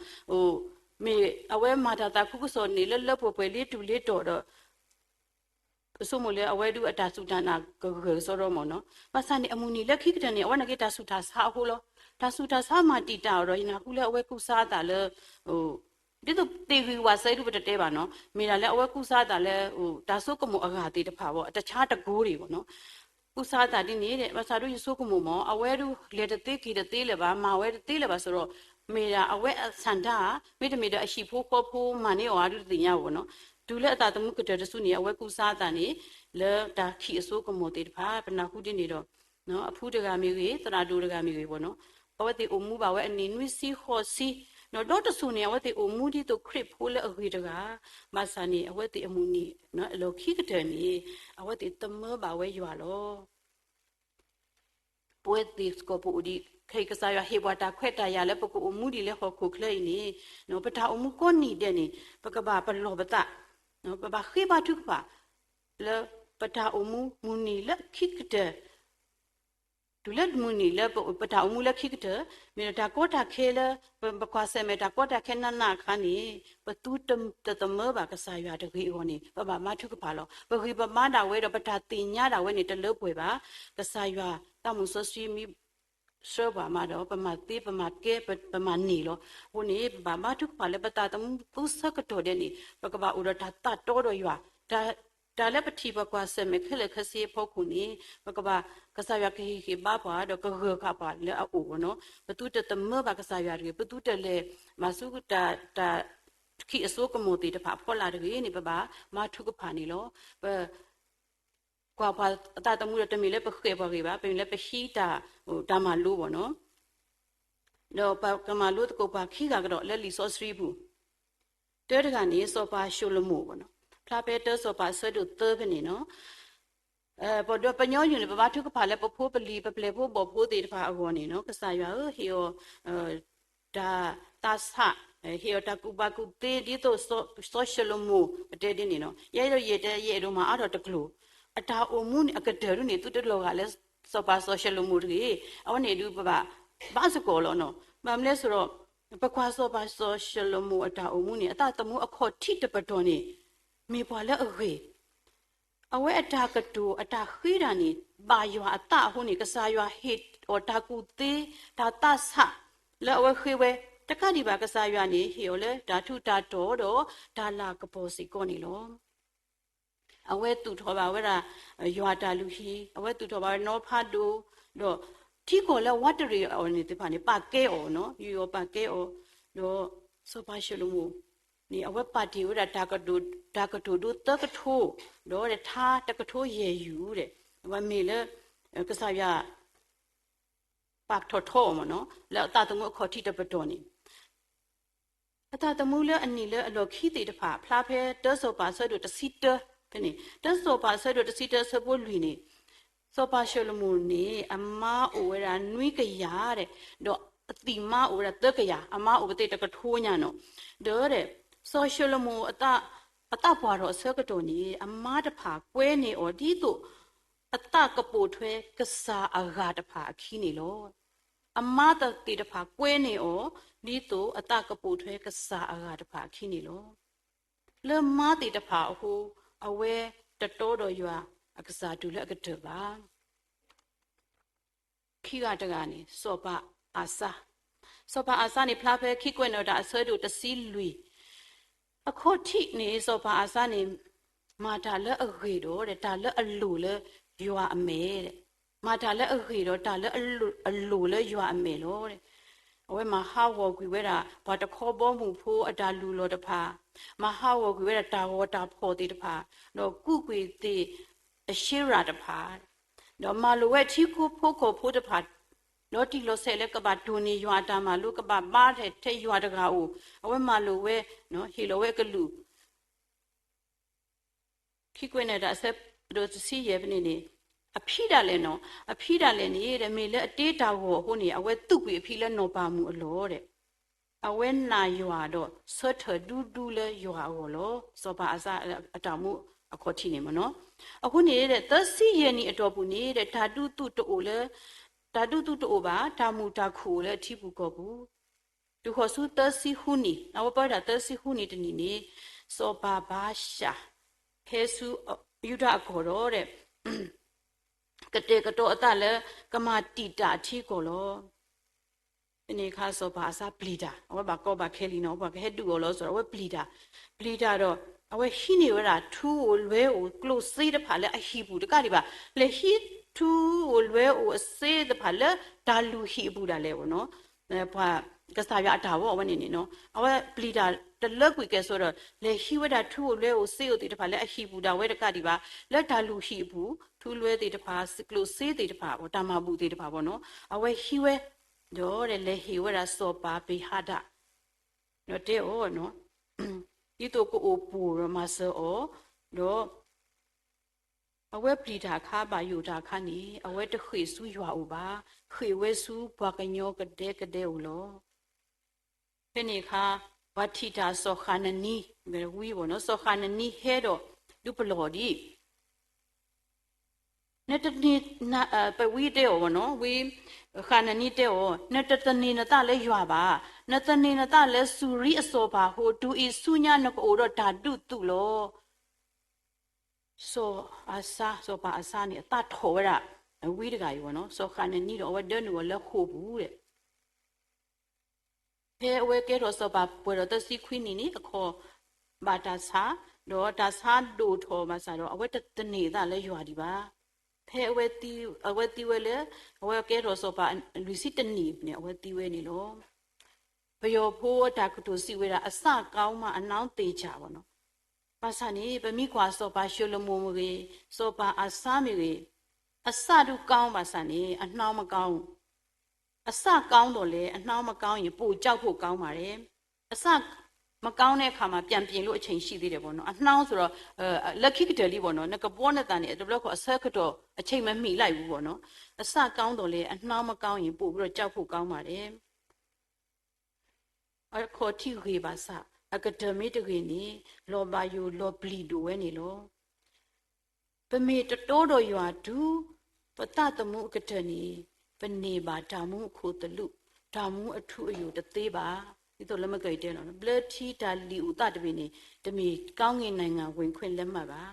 မ့ၢ်အဝဲမၤတၢ်သးခုကစီၣ်န့ၣ် လၢလၢပှဲၤပှဲၤလ့တူာ်လ့တီၤဒီး ပဆိကမိၣ်လၢအဝဲဒုးအတၢ်စူၢ်တၢ်နာ်ကဂၢၢ်ကစီဒီမ့ၢ်နီၤ. ဘၣ်ဆၣ်န့ၣ် အမုၢ်နံၤလၢခံကတၢၢ်န့ၣ် အဝဲန့ၣ်က့ၤတၢ်ဆူးတၢ်ဆါအဃိလီၤ. တၢ်ဆူးတၢ်ဆါမၤတံာ်တာ်အီၤဒီး ယနၢ်ဟူလၢအဝဲကူစါအသးလၢ ဒ်သိးသ့ၣ်ဂံၢ်ဝးစဲဒုးပတတဲဘၣ်နီၤ, မ့ၢ်ဒၣ်လၢအဝဲကူစါအသးလၢ တၢ်ဆိကမိၣ်အဂၤသ့ၣ်တဖၣ်ဘၣ် အတခြားတကူဒီးဘၣ်နီၤ. ကူစါအသးဒ်န့ၣ် ဘၣ်ဆၣ်ဒုးယဆိကမိၣ်မ့ၢ် အဝဲဒုးလဲၤတသ့က့ၤတသ့လၢၤဘၣ် မၤဝဲတသ့လၢၤဘၣ် ဆိုတော့ မ့ၢ်ဒၣ်အဝဲအဆန္ဒ မ့တမ့ၢ်ဒီးအဟံၣ်ဖိဃီဖိမၤန့ၢ်အီၤအါဒုးတသ့ၣ်ညါဘၣ်နီၤ. တုၤလၢအသးသမူကတၢၢ်တစုန့ၣ် အဝဲကူစါအသးန့ၣ် လၢတၢ်ခံးအစိကမီၤသ့ၣ်တဖၣ် ပနၢ်ဟူဒ်န့ၣ်ဒီး အဖုတဂၤမ့ၢ်ဂ့ၤ သရၣ်ဒိၣ်တဂၤမ့ၢ်ဂ့ၤဘၣ်နီၤ, အဝဲသ့ၣ်အိၣ်မူဘၣ်ဝဲအနံၣ်နွံဆံဃိးဆံ, ဒီးတစိၤန့ၣ် အဝဲသ့ၣ်အိၣ်မူဒ်သိးခရံာ်ဖိလၢအဂ့ၤတဂၤ, ဘၣ်ဆၣ်န့ၣ် အဝဲသ့ၣ်အမုၢ်နံၤအလီၢ်ခံကတၢၢ်န့ၣ် အဝဲသ့ၣ်သမၢဘၣ်ဝဲယွၤလီၤ. ပဝဲသ့ၣ်စ့ၢ်ကီးပအိၣ်ဒံး ခဲအံၤကစၢ်ယွၤဟ့ၣ်ပှၤတၢ်ခွဲးတၢ်ယာ်လၢပကအိၣ်မူဒ်လဲၣ်ဟီၣ်ခိၣ်ချၢအံၤန့ၣ်, ပတၢ်အိၣ်မူကိးနံၤဒဲးန့ၣ် ပကဘၣ်ပလီၢ်ပသး, ပဘၣ်ဃ့ဘါထုကဖၣ် လၢပတၢ်အိၣ်မူမုၢ်နံၤလၢခံကတၢၢ် တုၤလၢမုၢ်နံၤလၢပတၢ်အိၣ်မူလၢခံကတၢၢ်, မ့ၢ်ဒီးတၢ်ကီတၢ်ခဲလၢ ပကွၢ်ဆၢၣ်မဲာ်တၢ်ကီတၢ်ခဲနးနးအခါန့ၣ် ပသုတသမၢဘၣ်ကစၢ်ယွၤတဂ့ၤအဂီၢ်န့ၣ် ပဘၣ်မၤထုကဖၣ်လီၤ. ပဂံၢ်ပဘါဒၣ်ဝဲဒီးပတၢ်သ့ၣ်ညါဒၣ်ဝဲန့ၣ် တလၢပှဲၤဘၣ်. ကစၢ်ယွၤသးမုၢ်စီဆှံမ့ၢ်ဆှၢပှၤမးဒီး ပမၤသ့ပမၤကဲ ပမၤန့ၢ်လီၤ. အဃိန့ၣ် ပဘၣ်မၤထုကဖၣ်လၢပသးသမူသူဆၢကတီၢ်ဒဲးန့ၣ် ပကဘၣ်အိၣ်ဒီးတၢ်သးတီဒီးယွၤ, တၢ်လၢပထံၣ်ပကွၢ်ဆၢၣ်မဲာ်ခဲလၢာ်ခဲဆ့အဖီခိၣ်န့ၣ် ပကဘၣ် ကစၢ်ယွၤကဟ့ၣ်ဂံၢ်ဘါပှၤဒီးကဂၢၢ်ဃာ်ပှၤလၢအအိၣ်ဘၣ်နီၤ, ပသုတသမၢဘၣ်ကစၢ်ယွၤတဂ့ၤ, ပသုတလဲၤမၤဆူတၢ် ခံးအစိကမီၤသ့ၣ်တဖၣ်အဖီလာ်တဂ့ၤန့ၣ် ပဘၣ်မၤထုကဖၣ်န့ၣ်လီၤ. ပကွၢ်ပှၤအသးသမူဒီး တမ့ၢ်လၢပဃဲၣ်ပှၤဂ့ၤဘၣ်, ပမ့ၢ်လၢပဟံးတၢ် တၢ်မၤလိဘၣ်နီၤ. ဒီးပကမၤလိသကိးပှၤခံဂၤကဒီးလၢလံာ်စီဆှံပူၤ, တၢတဂၤန့ၣ် စီၤပၤၡလိၤမိၣ်ဘၣ်နီၤ, ဖျါဖဲတၢစီၤပၤအဆၢဒိၣ်သၢဖဲန့ၣ်နီၤ. ပဒီးပညီနုၢ်န့ၣ် ပဘါထုကဖၣ်လၢပဖိပလံၤ ပပျဲၢ်ဖိဘီၣ်ဖိသ့ၣ်တဖၣ်အဂီၢ်န့ၣ်နီၤ, ကစၢ်ယွၤဧၢ ဟ့ၣ်အီၤ တၢ်သးဆး, ဟ့ၣ်အီၤတၢ်ကူၣ်ဘၣ်ကူၣ်သ့ဒ်သိး စီၤၡလိၤမိၣ် ပတဲဒ်န့ၣ်နီၤ. ယဲဒီးယဲ ယအဲၣ်ဒိးမၤအါထီၣ်တကျိၤ, အတၢ်အိၣ်မူန့ၣ် အကတၢၢ်ဒ်န့ၣ် သုတလီၤဂာ်လၢ စီၤပၤစီၤၡလိၤမိၣ်တဂ့ၤ. အဝဲန့ၣ်ဒုးပဘၣ် ဘါစ့ၢ်ကီးလီၤနီၤ. ဘၣ်မနုၤလဲၣ်ဆိုတော့ ပကွၢ်စီၤပၤစီၤၡလိၤမိၣ်အတၢ်အိၣ်မူန့ၣ် အသးသမူအခီၣ်ထံးတပတီၢ်န့ၣ် မ့ၢ်ပှၤလၢအဂ့ၤ အဝဲအတၢ်ကတိၤအတၢ်ဃ့တၢ်န့ၣ် ဘၣ်ယွၤအသးအဃိန့ၣ် ကစၢ်ယွၤဟ့ၣ်အီၤတၢ်ကူၣ်သ့ တၢ်သးဆး လၢအဝဲဃ့ဝဲ, တကးဒံးဘၣ် ကစၢ်ယွၤန့ၣ် ဟ့ၣ်အီၤလၢတၢ်ထူးတၢ်တီၤဒီး တၢ်လၤကပီၤစ့ၢ်ကီးန့ၣ်လီၤ. အဝဲသူၣ်ထီၣ်ဘၣ်ဝဲဒၣ် ယွၤအတၢ်လုၢ်ဟံၣ်, အဝဲသူၣ်ထီၣ်ဘၣ်ဝဲနီၤဖးဒိၣ်, ဒီးထံကီၢ်လၢအဝးတရံးအီၤန့ၣ်သ့ၣ်တဖၣ်န့ၣ် ပာ်ကဲအီၤနီၤ, ယူးယီၣ်ပာ်ကဲအီၤ, ဒီးစီၤပၤၡလိၤမိၣ်န့ၣ် အဝဲပာ်တ့ၢ်ဝဲဒၣ် တၢ်ကတိၤဒိသၢကထိ, ဒီးထါတကထိယဲၢ်ယုၢ်ဒီး အဝဲမ့ၢ်လၢ ကစၢ်ယွၤ ပာ်ထီၣ်ထီအီၤမ့ၢ်နီၤ လၢအသးသမူအခီၣ်ထံးတပတီၢ်န့ၣ် အသးသမူလၢအနံၣ်လၢအလီၢ်ခံသ့ၣ်တဖၣ် ဖျါဖဲတၢစီၤပၤအဆၢဒိၣ်တဆံတၢ ဖဲန့ၣ် တၢစီၤပၤအဆၢဒိၣ်တဆံတၢအဆၢဖိလွံၢ်န့ၣ် စီၤပၤၡလိၤမိၣ်န့ၣ် အမါအိၣ်ဝဲဒၣ်နွံကယၤဒီး အသံၣ်မါအိၣ်ဝဲဒၣ်သၢကယၤ, အမါအိၣ်ပသ့ၣ်တကထိညါနီၤ. ဒီး စီၤၡလိၤမိၣ် အသးပှၢ်ထီၣ်အဆၢကတီၢ်န့ၣ် အမါတဖၣ်ကွဲန့ၢ်အီၤဒ်သိး အသးကပိာ်ထွဲကစၢ်အဂၤတဖၣ်အခံန့ၣ်လီၤ. အမါသ့ၣ်တဖၣ်ကွဲန့ၢ်အီၤ ဒ်သိးအသးကပိာ်ထွဲကစၢ်အဂၤတဖၣ်အခံန့ၣ်လီၤ. လၢမါသ့ၣ်တဖၣ်အဃိ အဝဲတတီဒီးယွၤအကစၢ်တုၤလၢအကတၢၢ်ဘၣ်. ခံဂၤတဂၤန့ၣ် စီၤပၤအၤစါ, စီၤပၤအၤစါန့ၣ် ဖျါဖဲခံကွဲးနီၣ်တၢ်အဆၢဒိၣ်တဆံလွံၢ် အခီၣ်ထံးန့ၣ် စီၤပၤအၤစါန့ၣ် မၤတၢ်လၢအဂ့ၤဒီး တၢ်လၢအလိၣ်လၢယွၤအမဲာ်, မၤတၢ်လၢအဂ့ၤဒီးတၢ်လၢအလိၣ်လၢယွၤအမဲာ်လီၤ. အဝဲမၤဟးဂီၤကွံာ်ဝဲဒၣ် ပှၤတခီဘီမုၢ်ဖိအတၢ်လုၢ်လီၢ်တဖၣ်, မၤဟးဂီၤကွံာ်ဝဲဒၣ်တၢ်ဂီၤတၢ်ဖီၣ်သ့ၣ်တဖၣ်, ဒီးကူးကွံာ်သ့ၣ်အၡ့ရၤတဖၣ်, ဒီးမၤလိာ်ဝဲထံဖိကီၢ်ဖိတဖၣ်, ဒီးတံၢ်လီၤဆဲးလၢကဘၣ်တိၢ်န့ၢ်ယွၤအတၢ်မၤလိ ကဘၣ်ဘါထဲထဲယွၤတဂၤအိၣ်, အဝဲမၤလိာ်ဝဲ, ဟ့ၣ်လီၤဝဲအကလုၢ် ခံကွဲးနီၣ်တၢ်အဆၢဒိၣ်တဆံယဲၢ်ဖဲန့ၣ်န့ၣ်, အဖံဒၣ်လဲာ်နီၤ, အဖံဒၣ်လဲာ်န့ၣ် မ့ၢ်လၢအတ့တၢ်ဂီၤအဃိန့ၣ် အဝဲသူးကွံာ်အဖံလၢနီၢ်ပၤမုၣ်အလီၢ်ဒီး အဝဲနာ်ယွၤဒီးဆၢထၢၣ်ဒူဒူလၢယွၤအဂီၢ်လီၤ. စီၤပၤအၤစါအတၢ်မူအခီၣ်ထံးန့ၣ်မ့ၢ်နီၤ, အဃိန့ၣ် သၢဆံယဲၢ်နံၣ်အတီၢ်ပူၤန့ၣ် တၢ်ဒူသူတအိၣ်လၢ, တၢ်ဒူသူတအိၣ်ဘၣ်, တၢ်မုာ်တၢ်ခုၣ်အိၣ်လၢအထံပူၤကီၢ်ပူၤ တုၤဃီၤဆူသၢဆံဃုနံၣ်, အဝဲပၢတၢ်သၢဆံဃုနံၣ်တနံၣ်န့ၣ်, စီၤပၤဘၤၡၤ ဟဲဆူယူဒၤအကီၢ်ဒီး ကတဲာ်ကတီၤအသးလၢ ကမၤတံာ်တာ်အထံအကီၢ်လီၤ. ဖဲန့ၣ်အခါစီၤပၤအၤစါပျံၤတၢ်, အဝဲဘၣ်ကီဘၣ်ခဲလံနီၤ, ပှၤကဟဲဒုးအီၤလီၤစ့ၢ်ဒီး အဝဲပျံၤတၢ်, ပျံၤတၢ်ဒီး အဝဲဟံးန့ၢ်ဝဲဒၣ်ထူအိၣ်လွဲအိၣ်ကျိၣ်စ့တဖၣ်လၢအဟံၣ်ပူၤတကးဒံးဘၣ်, လဲၤဟံးထူအိၣ်လွဲအိၣ်အစ့တဖၣ်လၢတၢ်လုၢ်ဟံၣ်အပူၤဒၣ်လဲာ်နီၤ. ပှၤကစၢ်ယွၤအတၢ်ဝီအဝဲန့ၣ်န့ၣ်နီၤ, အဝဲပျံၤတၢ်တလၢကွံာ်ကဲၣ်ဆိးဒီး လဲၤဟံးဝဲဒၣ်ထူအိၣ်လွဲအိၣ်စ့အိၣ်သ့ၣ်တဖၣ်လၢအဟံၣ်ပူၤဒၣ်ဝဲတကးဒံးဘၣ်, လၢတၢ်လုၢ်ဟံၣ်အပူၤ, ထူလွဲသ့ၣ်တဖၣ်, ကျိၣ်စ့သ့ၣ်တဖၣ်, တၢ်မၤဘူၣ်သ့ၣ်တဖၣ်ဘၣ်နီၤ, အဝဲဟံးဝဲ, ဒီးလဲၤဟ့ၣ်ဝဲဒၣ်စီၤပၤဘ့ၣ်ဟဒၣ်, ဒီးတဲအီၤ, ဒ်သိးကအိၣ်ပိၢ်ဒီးမၤစၢၤအီၤ, ဒီး အဝဲပျံၤတၢ်အခါ ဘၣ်ယိၣ်တၢ်အခါန့ၣ် အဝဲတဃ့ၢ်ဆူယွၤအိၣ်ဘၣ်, ဃ့ၢ်ဝဲဆူပှၤကညီကဒဲကဒဲအိၣ်လီၤ. ဖဲန့ၣ်အခါ ပှၤထံၣ်တၢ်စီၤဃးနနံ, ဝံဘၣ်နီၤ, စီၤဃးနနံဟဲဒီး ဒုးပလီၢ်ဒ် နတန့ၢ်, ပဝံတဲအီၤဘၣ်နီၤ, ဝံဃးနနံတဲအီၤ, နတသန့ၤနသးလၢယွၤဘၣ်, နသန့ၤနသးလၢစူၤရံအစီၤပၤအဃိ တုၤအံၤဆူညါနကအိၣ်ဒီးတၢ်ဒူသူၣ်လီၤ. စီၤအၤစါ, စီၤပၤအၤစါန့ၣ် အသးထီၣ်ဝဲဒၣ် ဝံတဂၤအံၤဘၣ်နီၤ, စီၤဃးနနံဒီး အဝဲဒၢနုာ်အီၤလၢဃိာ်ပူၤဒီး ဖဲအဝဲကဲထီၣ်စီၤပၤပှဲၤဒီးသၢဆံခွံနံၣ်န့ၣ် အခီၣ်ဘၣ်တၢ်ဆါ, ဒီးတၢ်ဆါဒိၣ်ထီၣ်ဘၣ်ဆၣ်ဒီး အဝဲတသန့ၤအသးလၢယွၤဒံးဘၣ်. ဖဲအဝဲသံဝဲလၢ အဝဲကဲထီၣ်စီၤပၤလွံၢ်ဆံတနံၣ်န့ၣ် အဝဲသံဝဲန့ၣ်လီၤ. ပယီၤဖိအတၢ်ကတိၤစံးဝဲဒၣ် အစကောင်းမှ အနောက်သေချာဘၣ်နီၤ, ဘၣ်ဆၣ်န့ၣ် ပမ့ၢ်ကွၢ်စီၤပၤၡလိၤမိၣ်မ့ၢ်ဂ့ၤ, စီၤပၤအၤစါမ့ၢ်ဂ့ၤ, အစဒုးကောင်းဘၣ်ဆၣ်န့ၣ် အနောက်မကောင်း, အစကောင်းသော်လည်း အနောက်မကောင်းရင် ပိုကြောက်ဖို့ကောင်းပါတယ်, အစမကောင်းတဲ့အခါမှာ ပြန်ပြင်လို့အချိန်ရှိသေးတယ်ပေါ့နော်, အနှောင်းဆိုတော့ လၢခံကတၢၢ်လံပေါ့နော်, နကဘီနသးန့ၣ် တဘျီခီအဆၢကတီၢ် အချိန်မမီလိုက်ဘူးပေါ့နော်, အစကောင်းသော်လည်း အနှောင်းမကောင်းရင် ပိုပြီးတော့ကြောက်ဖို့ကောင်းပါတယ်. အခီၣ်ထံးဂ့ၤဘၣ်ဆၣ် အကတၢၢ်မ့ၢ်တဂ့ၤန့ၣ် လီၤဘၣ်ယိၣ်လီၤပျံၤဒိၣ်ဝဲန့ၣ်လီၤ. ပမ့ၢ်တတီဒီးယွၤတုၤ ပသးသမူအကတၢၢ်န့ၣ် ပန့ၢ်ဘၣ်တၢ်မူအခိၣ်သလုး, တၢ်မူအထူအယိာ်တသ့ဘၣ်. ဒ်သိးလၢမ့ၢ်ကတဲလီၤ, ဘျၢထံတၢ်လံၤအိၣ်သးတဘ့ၣ်န့ၣ် တမ့ၢ်ကောင်းကင်နိုင်ငံဝင်ခွင့်လက်မှတ်ဘၣ်.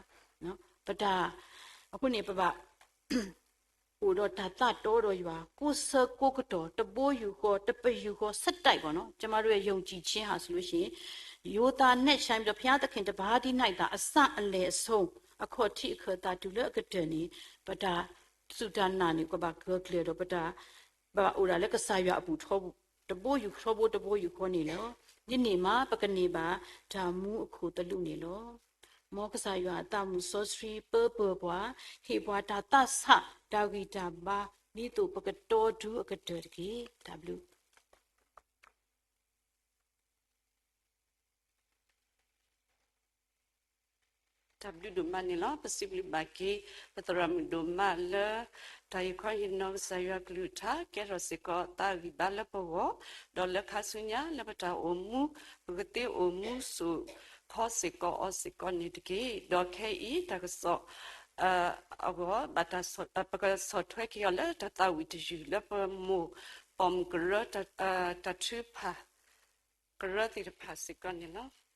ပတၢ်, အဃိန့ၣ် ပဘၣ် အိၣ်ဒီးတၢ်သးတီဒီးယွၤ ကိးဆၢကိးကတီၢ် တဘိယူၢ်ဃီ တပယူာ်ဃီ ဆက်တိုက်ပေါ့နော်, ကျွန်မတို့ရဲ့ယုံကြည်ခြင်းဟာဆိုလို့ရှိရင် ရိုးသားနက်ရှိုင်းပြီးတော့ ဘုရားသခင်တပါးတည်း၌သာ အစအလယ်အဆုံး အခီၣ်ထံးအခၢၣ်သးတုၤလၢအကတၢၢ်န့ၣ် ပတၢ်စူၢ်တၢ်နာ်န့ၣ် ကဘၣ်ဂၢၢ်ကျၢၤဒီး ပတၢ်ဘၣ်အိၣ်ဒၣ်လၢကစၢ်ယွၤအပူၤထီဘိ တဘိယူၢ်ထီဘိတဘိယူၢ်ဃီန့ၣ်လီၤ. ဒ်န့ၣ်မး ပကန့ၢ်ဘၣ်တၢ်မူအခိၣ်သလုးန့ၣ်လီၤ. မ်ကစၢ်ယွၤအသးမုာ်စီဆှံပၢပၢၢ်ပှၤ, ဟ့ၣ်ပှၤတၢ်သးဆး တၢ်ဂံၢ်တၢ်ဘါ ဒ်သိးပကတီဒုအကတၢၢ်တက့ၢ်. တၢ်ဘျုး တၢ်ဘျုးဒိၣ်မးန့ၣ်လီၤ. ပစံးဘျုးဘၣ်က့ၤ ပသရၣ်မုၣ်ဒိၣ်မးလၢ တၢ်ဟ့ၣ်ခီဟ့ၣ်နီၤကစၢ်ယွၤကလုၢ်ကထါ ကဲထီၣ်စ့ၢ်ကီးသးဂံၢ်ဘါလၢပဂီၢ်, ဒီးလၢခါဆူညါလၢပတၢ်အိၣ်မူ ပကသ့အိၣ်မူစိာ်ခီစ့ၢ်ကီးအီၤစ့ၢ်ကီးန့ၣ်တက့ၢ်. ဒီးခဲအံၤတၢ်ကစီၣ် အဂီၢ် ပကဆီၣ်ထွဲက့ၤအီၤလၢတၢ်သးဝံၣ်တယုၢ်လၢပမိၢ်ပိာ်မုၣ်ကရၢ တၢ်ထုကဖၣ် ကရၢသ့ၣ်တဖၣ်စ့ၢ်ကီးန့ၣ်လီၤ.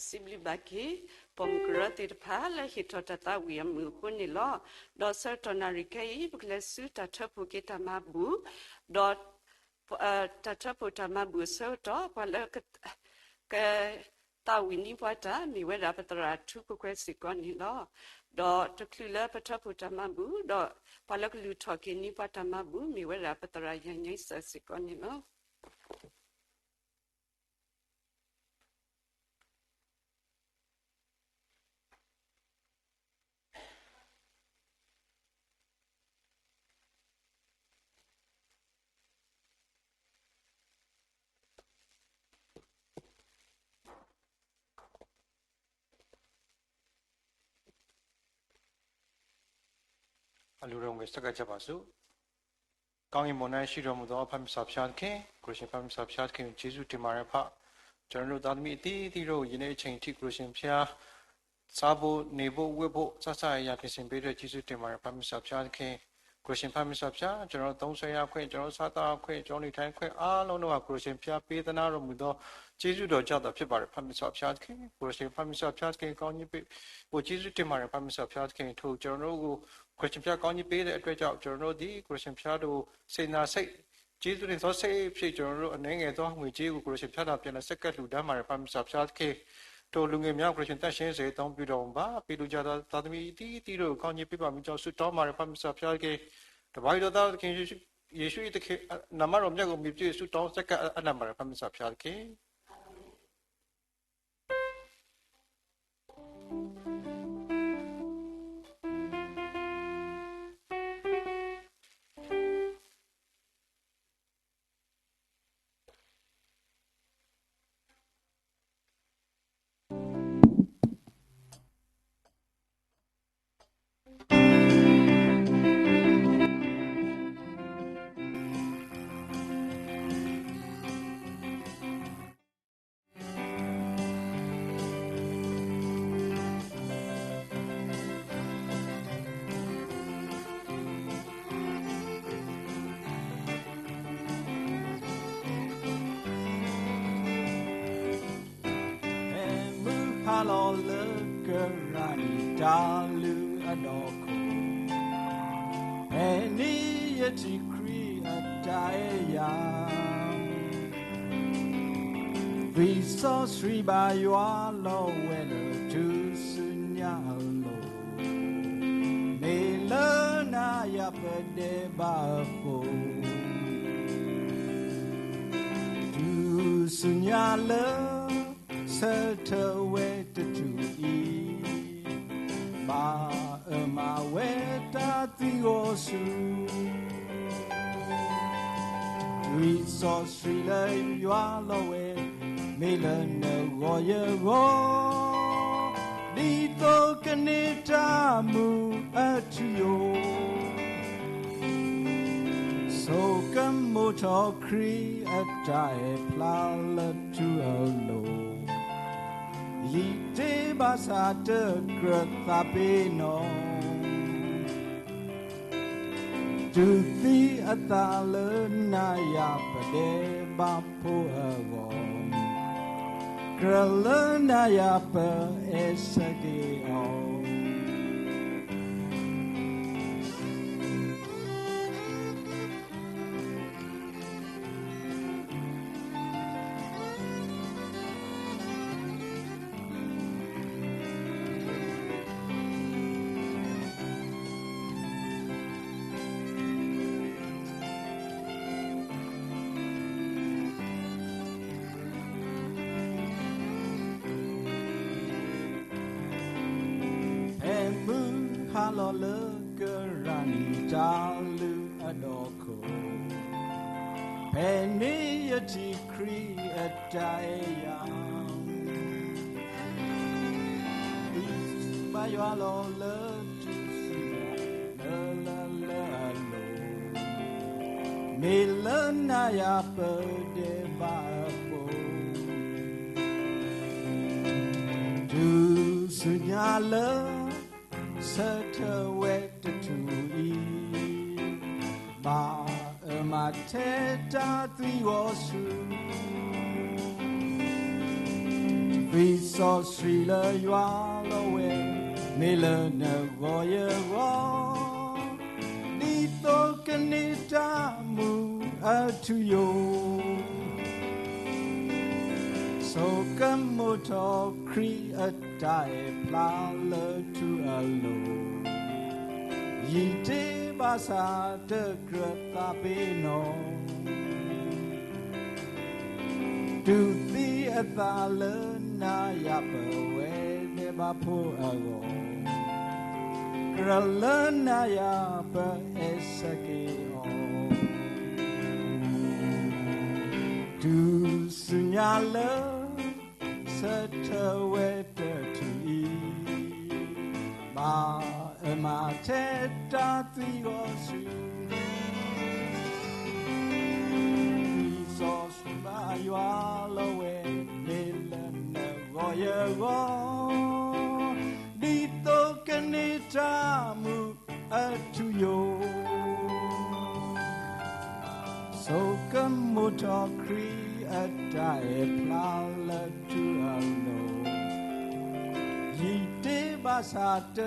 စံးဘျုးဘၣ်က့ၤ ပိာ်မုၣ်ကရၢသ့ၣ်တဖၣ်လၢဟ့ၣ်ထီၣ်တၢ်သးဝံၣ်အမုၢ်အဃိန့ၣ်လီၤ. ဒီးဆၢကတီၢ်နၣ်ရံၣ်ခဲအံၤ ပကလဲၤဆူတၢ်ထၢဖှိၣ်က့ၤတၢ်မၤဘူၣ်, ဒီး တၢ်ထၢဖှိၣ်တၢ်မၤဘူၣ်အဆၢကတီၢ် ပှၤလၢ က သးဝံၣ်န့ၢ်ပှၤတၢ် မ့ၢ်ဝဲဒၣ်ပသရၣ်ထူကကွဲၢ်စ့ၢ်ကီးန့ၣ်လီၤ. ဒီးတချုးလၢပထၢဖှိၣ်တၢ်မၤဘူၣ်ဒီး ပှၤလၢကလူၤထီၣ်က့ၤန့ၢ်ပှၤတၢ်မၤဘူၣ် မ့ၢ်ဝဲဒၣ်ပသရၣ်ယၤညါစၢ်စ့ၢ်ကီးန့ၣ်လီၤ. အလူၤရိမ့ၤစကၢ်ကဘၣ်ဆူ ကောင်းကင်ဘုံ၌ရှိတော်မူသော ဖမီစီဖျားသခင် ကိုယ်ရှင်ဖမီစီဖျားသခင်ကို ကျေးဇူးတင်ပါတယ် ဖ။ ကျွန်တော်တို့ သားသမီးအသီးသီးတို့ ယနေ့အချိန်ထိ ကိုယ်ရှင်ဖျား စားဖို့ နေဖို့ ဝတ်ဖို့ စသဖြင့် အရာ ပြင်ဆင်ပေးတဲ့ ကျေးဇူးတင်ပါတယ် ဖမီစီဖျားသခင်။ ကိုယ်ရှင်ဖမီစီဖျား ကျွန်တော်တို့ သုံးစွဲရခွင့် ကျွန်တော်တို့ စားသောက်ရခွင့် ကျွန်တော်တို့ နေထိုင်ခွင့် အားလုံးတို့ဟာ ကိုယ်ရှင်ဖျား ပေးသနားတော်မူသော ကျေးဇူးတော်ကြောင့်သာ ဖြစ်ပါတယ် ဖမီစီဖျားသခင်။ ကိုယ်ရှင်ဖမီစီဖျားသခင် ကောင်းကြီးပေးဖို့ ကျေးဇူးတင်ပါတယ် ဖမီစီဖျားသခင်။ ထို့ကျွန်တော်တို့ကို ကိုယ်ရှင်ဖျား ကောင်းကြီးပေးတဲ့အတွက်ကြောင့် ကျွန်တော်တို့သည် ကိုယ်ရှင်ဖျားတို့ စေတနာစိတ် ကျေးဇူးတင်သောစိတ်ဖြင့် ကျွန်တော်တို့ အနည်းငယ်သော ငွေကြေးကို ကိုယ်ရှင်ဖျား ထံတော် ပြန်လည်ဆက်ကပ်လှူဒါန်းပါတယ် ဖမီစီဖျားသခင်။ ထို့လူငွေများကို ကိုယ်ရှင်သန့်ရှင်းစေ အသုံးပြုတော်မူပါ။ ပေးလှူကြသော သားသမီးအသီးသီးတို့ကို ကောင်းကြီးပေးပါမည်ကြောင်း ဆုတောင်းပါတယ် ဖမီစီဖျားသခင်။ တပါးအံၤသော သားသခင် ယေရှု ယေရှု၏သခင် နာမတော်မြတ်ကို အမှီပြု ဆုတောင်းဆက်ကပ်အပ်နံၣ်ပါတယ် ဖမီစီဖျားသခင်။ ဖဲမုၢ်ဟါလီၤလၢကရၤနံၤတၢ်လုၢ်အဒီခိၣ်, ဖဲန့ၣ်ယထံၣ်ခရံာ်အတၢ်အဲၣ်ယၤ, သွံၣ်စီဆှံဘၣ်ယွၤလီၤဝဲလၢထူၣ်စုညါအလိၤ, မ့ၢ်လၢနၤယၤပဒဲးဘးအဃိ, ထူၣ်စုညါလၢ ဆၢထၢၣ်ဝဲတထူၣ်အံၤ, ဘၣ်အၢမၤဝဲတၢ်သံဂီၤဆူ, သွံၣ်စီဆှံလၢယွၤလီၤဝဲ, မ့ၢ်လၢနဂီၢ်ယဂီၢ်, ဒ်သိးကန့ၢ်တၢ်မူအထူအယိာ် ဆိကမိၣ်ထီၣ်ခရံာ်အတၢ်အဲၣ်ဖျါလၢထူအလိၤ, ယံာ်တ့ၢ်ဘၣ်ဆၣ်တကြၢးသးပ့ၤနီၣ်, တူၢ်သံအသးလၢနၤယၤပဒဲးဘးဖိအဂီၢ်, ကြၢးလၢနၤယၤပအဲၣ်ဆၢက့ၤအီၤ. ဖဲမုၢ်ဟါလီၤလၢကရၤနံၤတၢ်လုၢ်အဒီခိၣ်, ဖဲန့ၣ်ယထံၣ်ခရံာ်အတၢ်အဲၣ်ယၤ, ဘၣ်ယွၤလီၤလၢထူၣ်စုညါလၢလၢလၢအလိၤ, မ့ၢ်လၢနၤယၤပဒဲးဘးအဃိ, ထူၣ်စုညါလၢ ဆၢထၢၣ်ဝဲတထူၣ်အံၤ, ဘၣ်အၢမၤထဲတၢ်သံဂီၤဆူ, လွံၢ်စီဆှံလၢယွၤလီၤဝဲ, မ့ၢ်လၢနဂီၢ်ယဂီၢ်, ဒ်သိးကန့ၢ်တၢ်မူအထူယိာ်, ဆိကမိၣ်ထီၣ်ခရံာ်အတၢ်အဲၣ်ဖျါလၢထူအလိၤ, ယံာ်တ့ၢ်ဘၣ်ဆၣ်တကြၢးသးပ့ၤနီၣ် တူၢ်သံအသးလၢနၤယၤပဝဲဒဲးဘးဖိအဂီၢ်, ကြၢးလၢနၤယၤပအဲၣ်ဆၢက့ၤအီၤ, တုၤဆူညါလၢ ဆၢထၢၣ်ဝဲတထူၣ်အံၤ, ဘၣ်အၢမၤထဲတၢ်သွံၣ်ဂီၤဆူ, လွံၢ်စီဆှံဘၣ်ယွၤလီၤဝဲ, မ့ၢ်လၢနဂီၢ်ယဂီၢ်, ဒ်သိးကန့ၢ်တၢ်မူ အထူယိာ်, ဆိကမိၣ်ထီၣ်ခရံာ်အတၢ်အဲၣ်ဖျါလၢထူအလိၤ, ယံာ်တ့ၢ်ဘၣ်ဆၣ်တ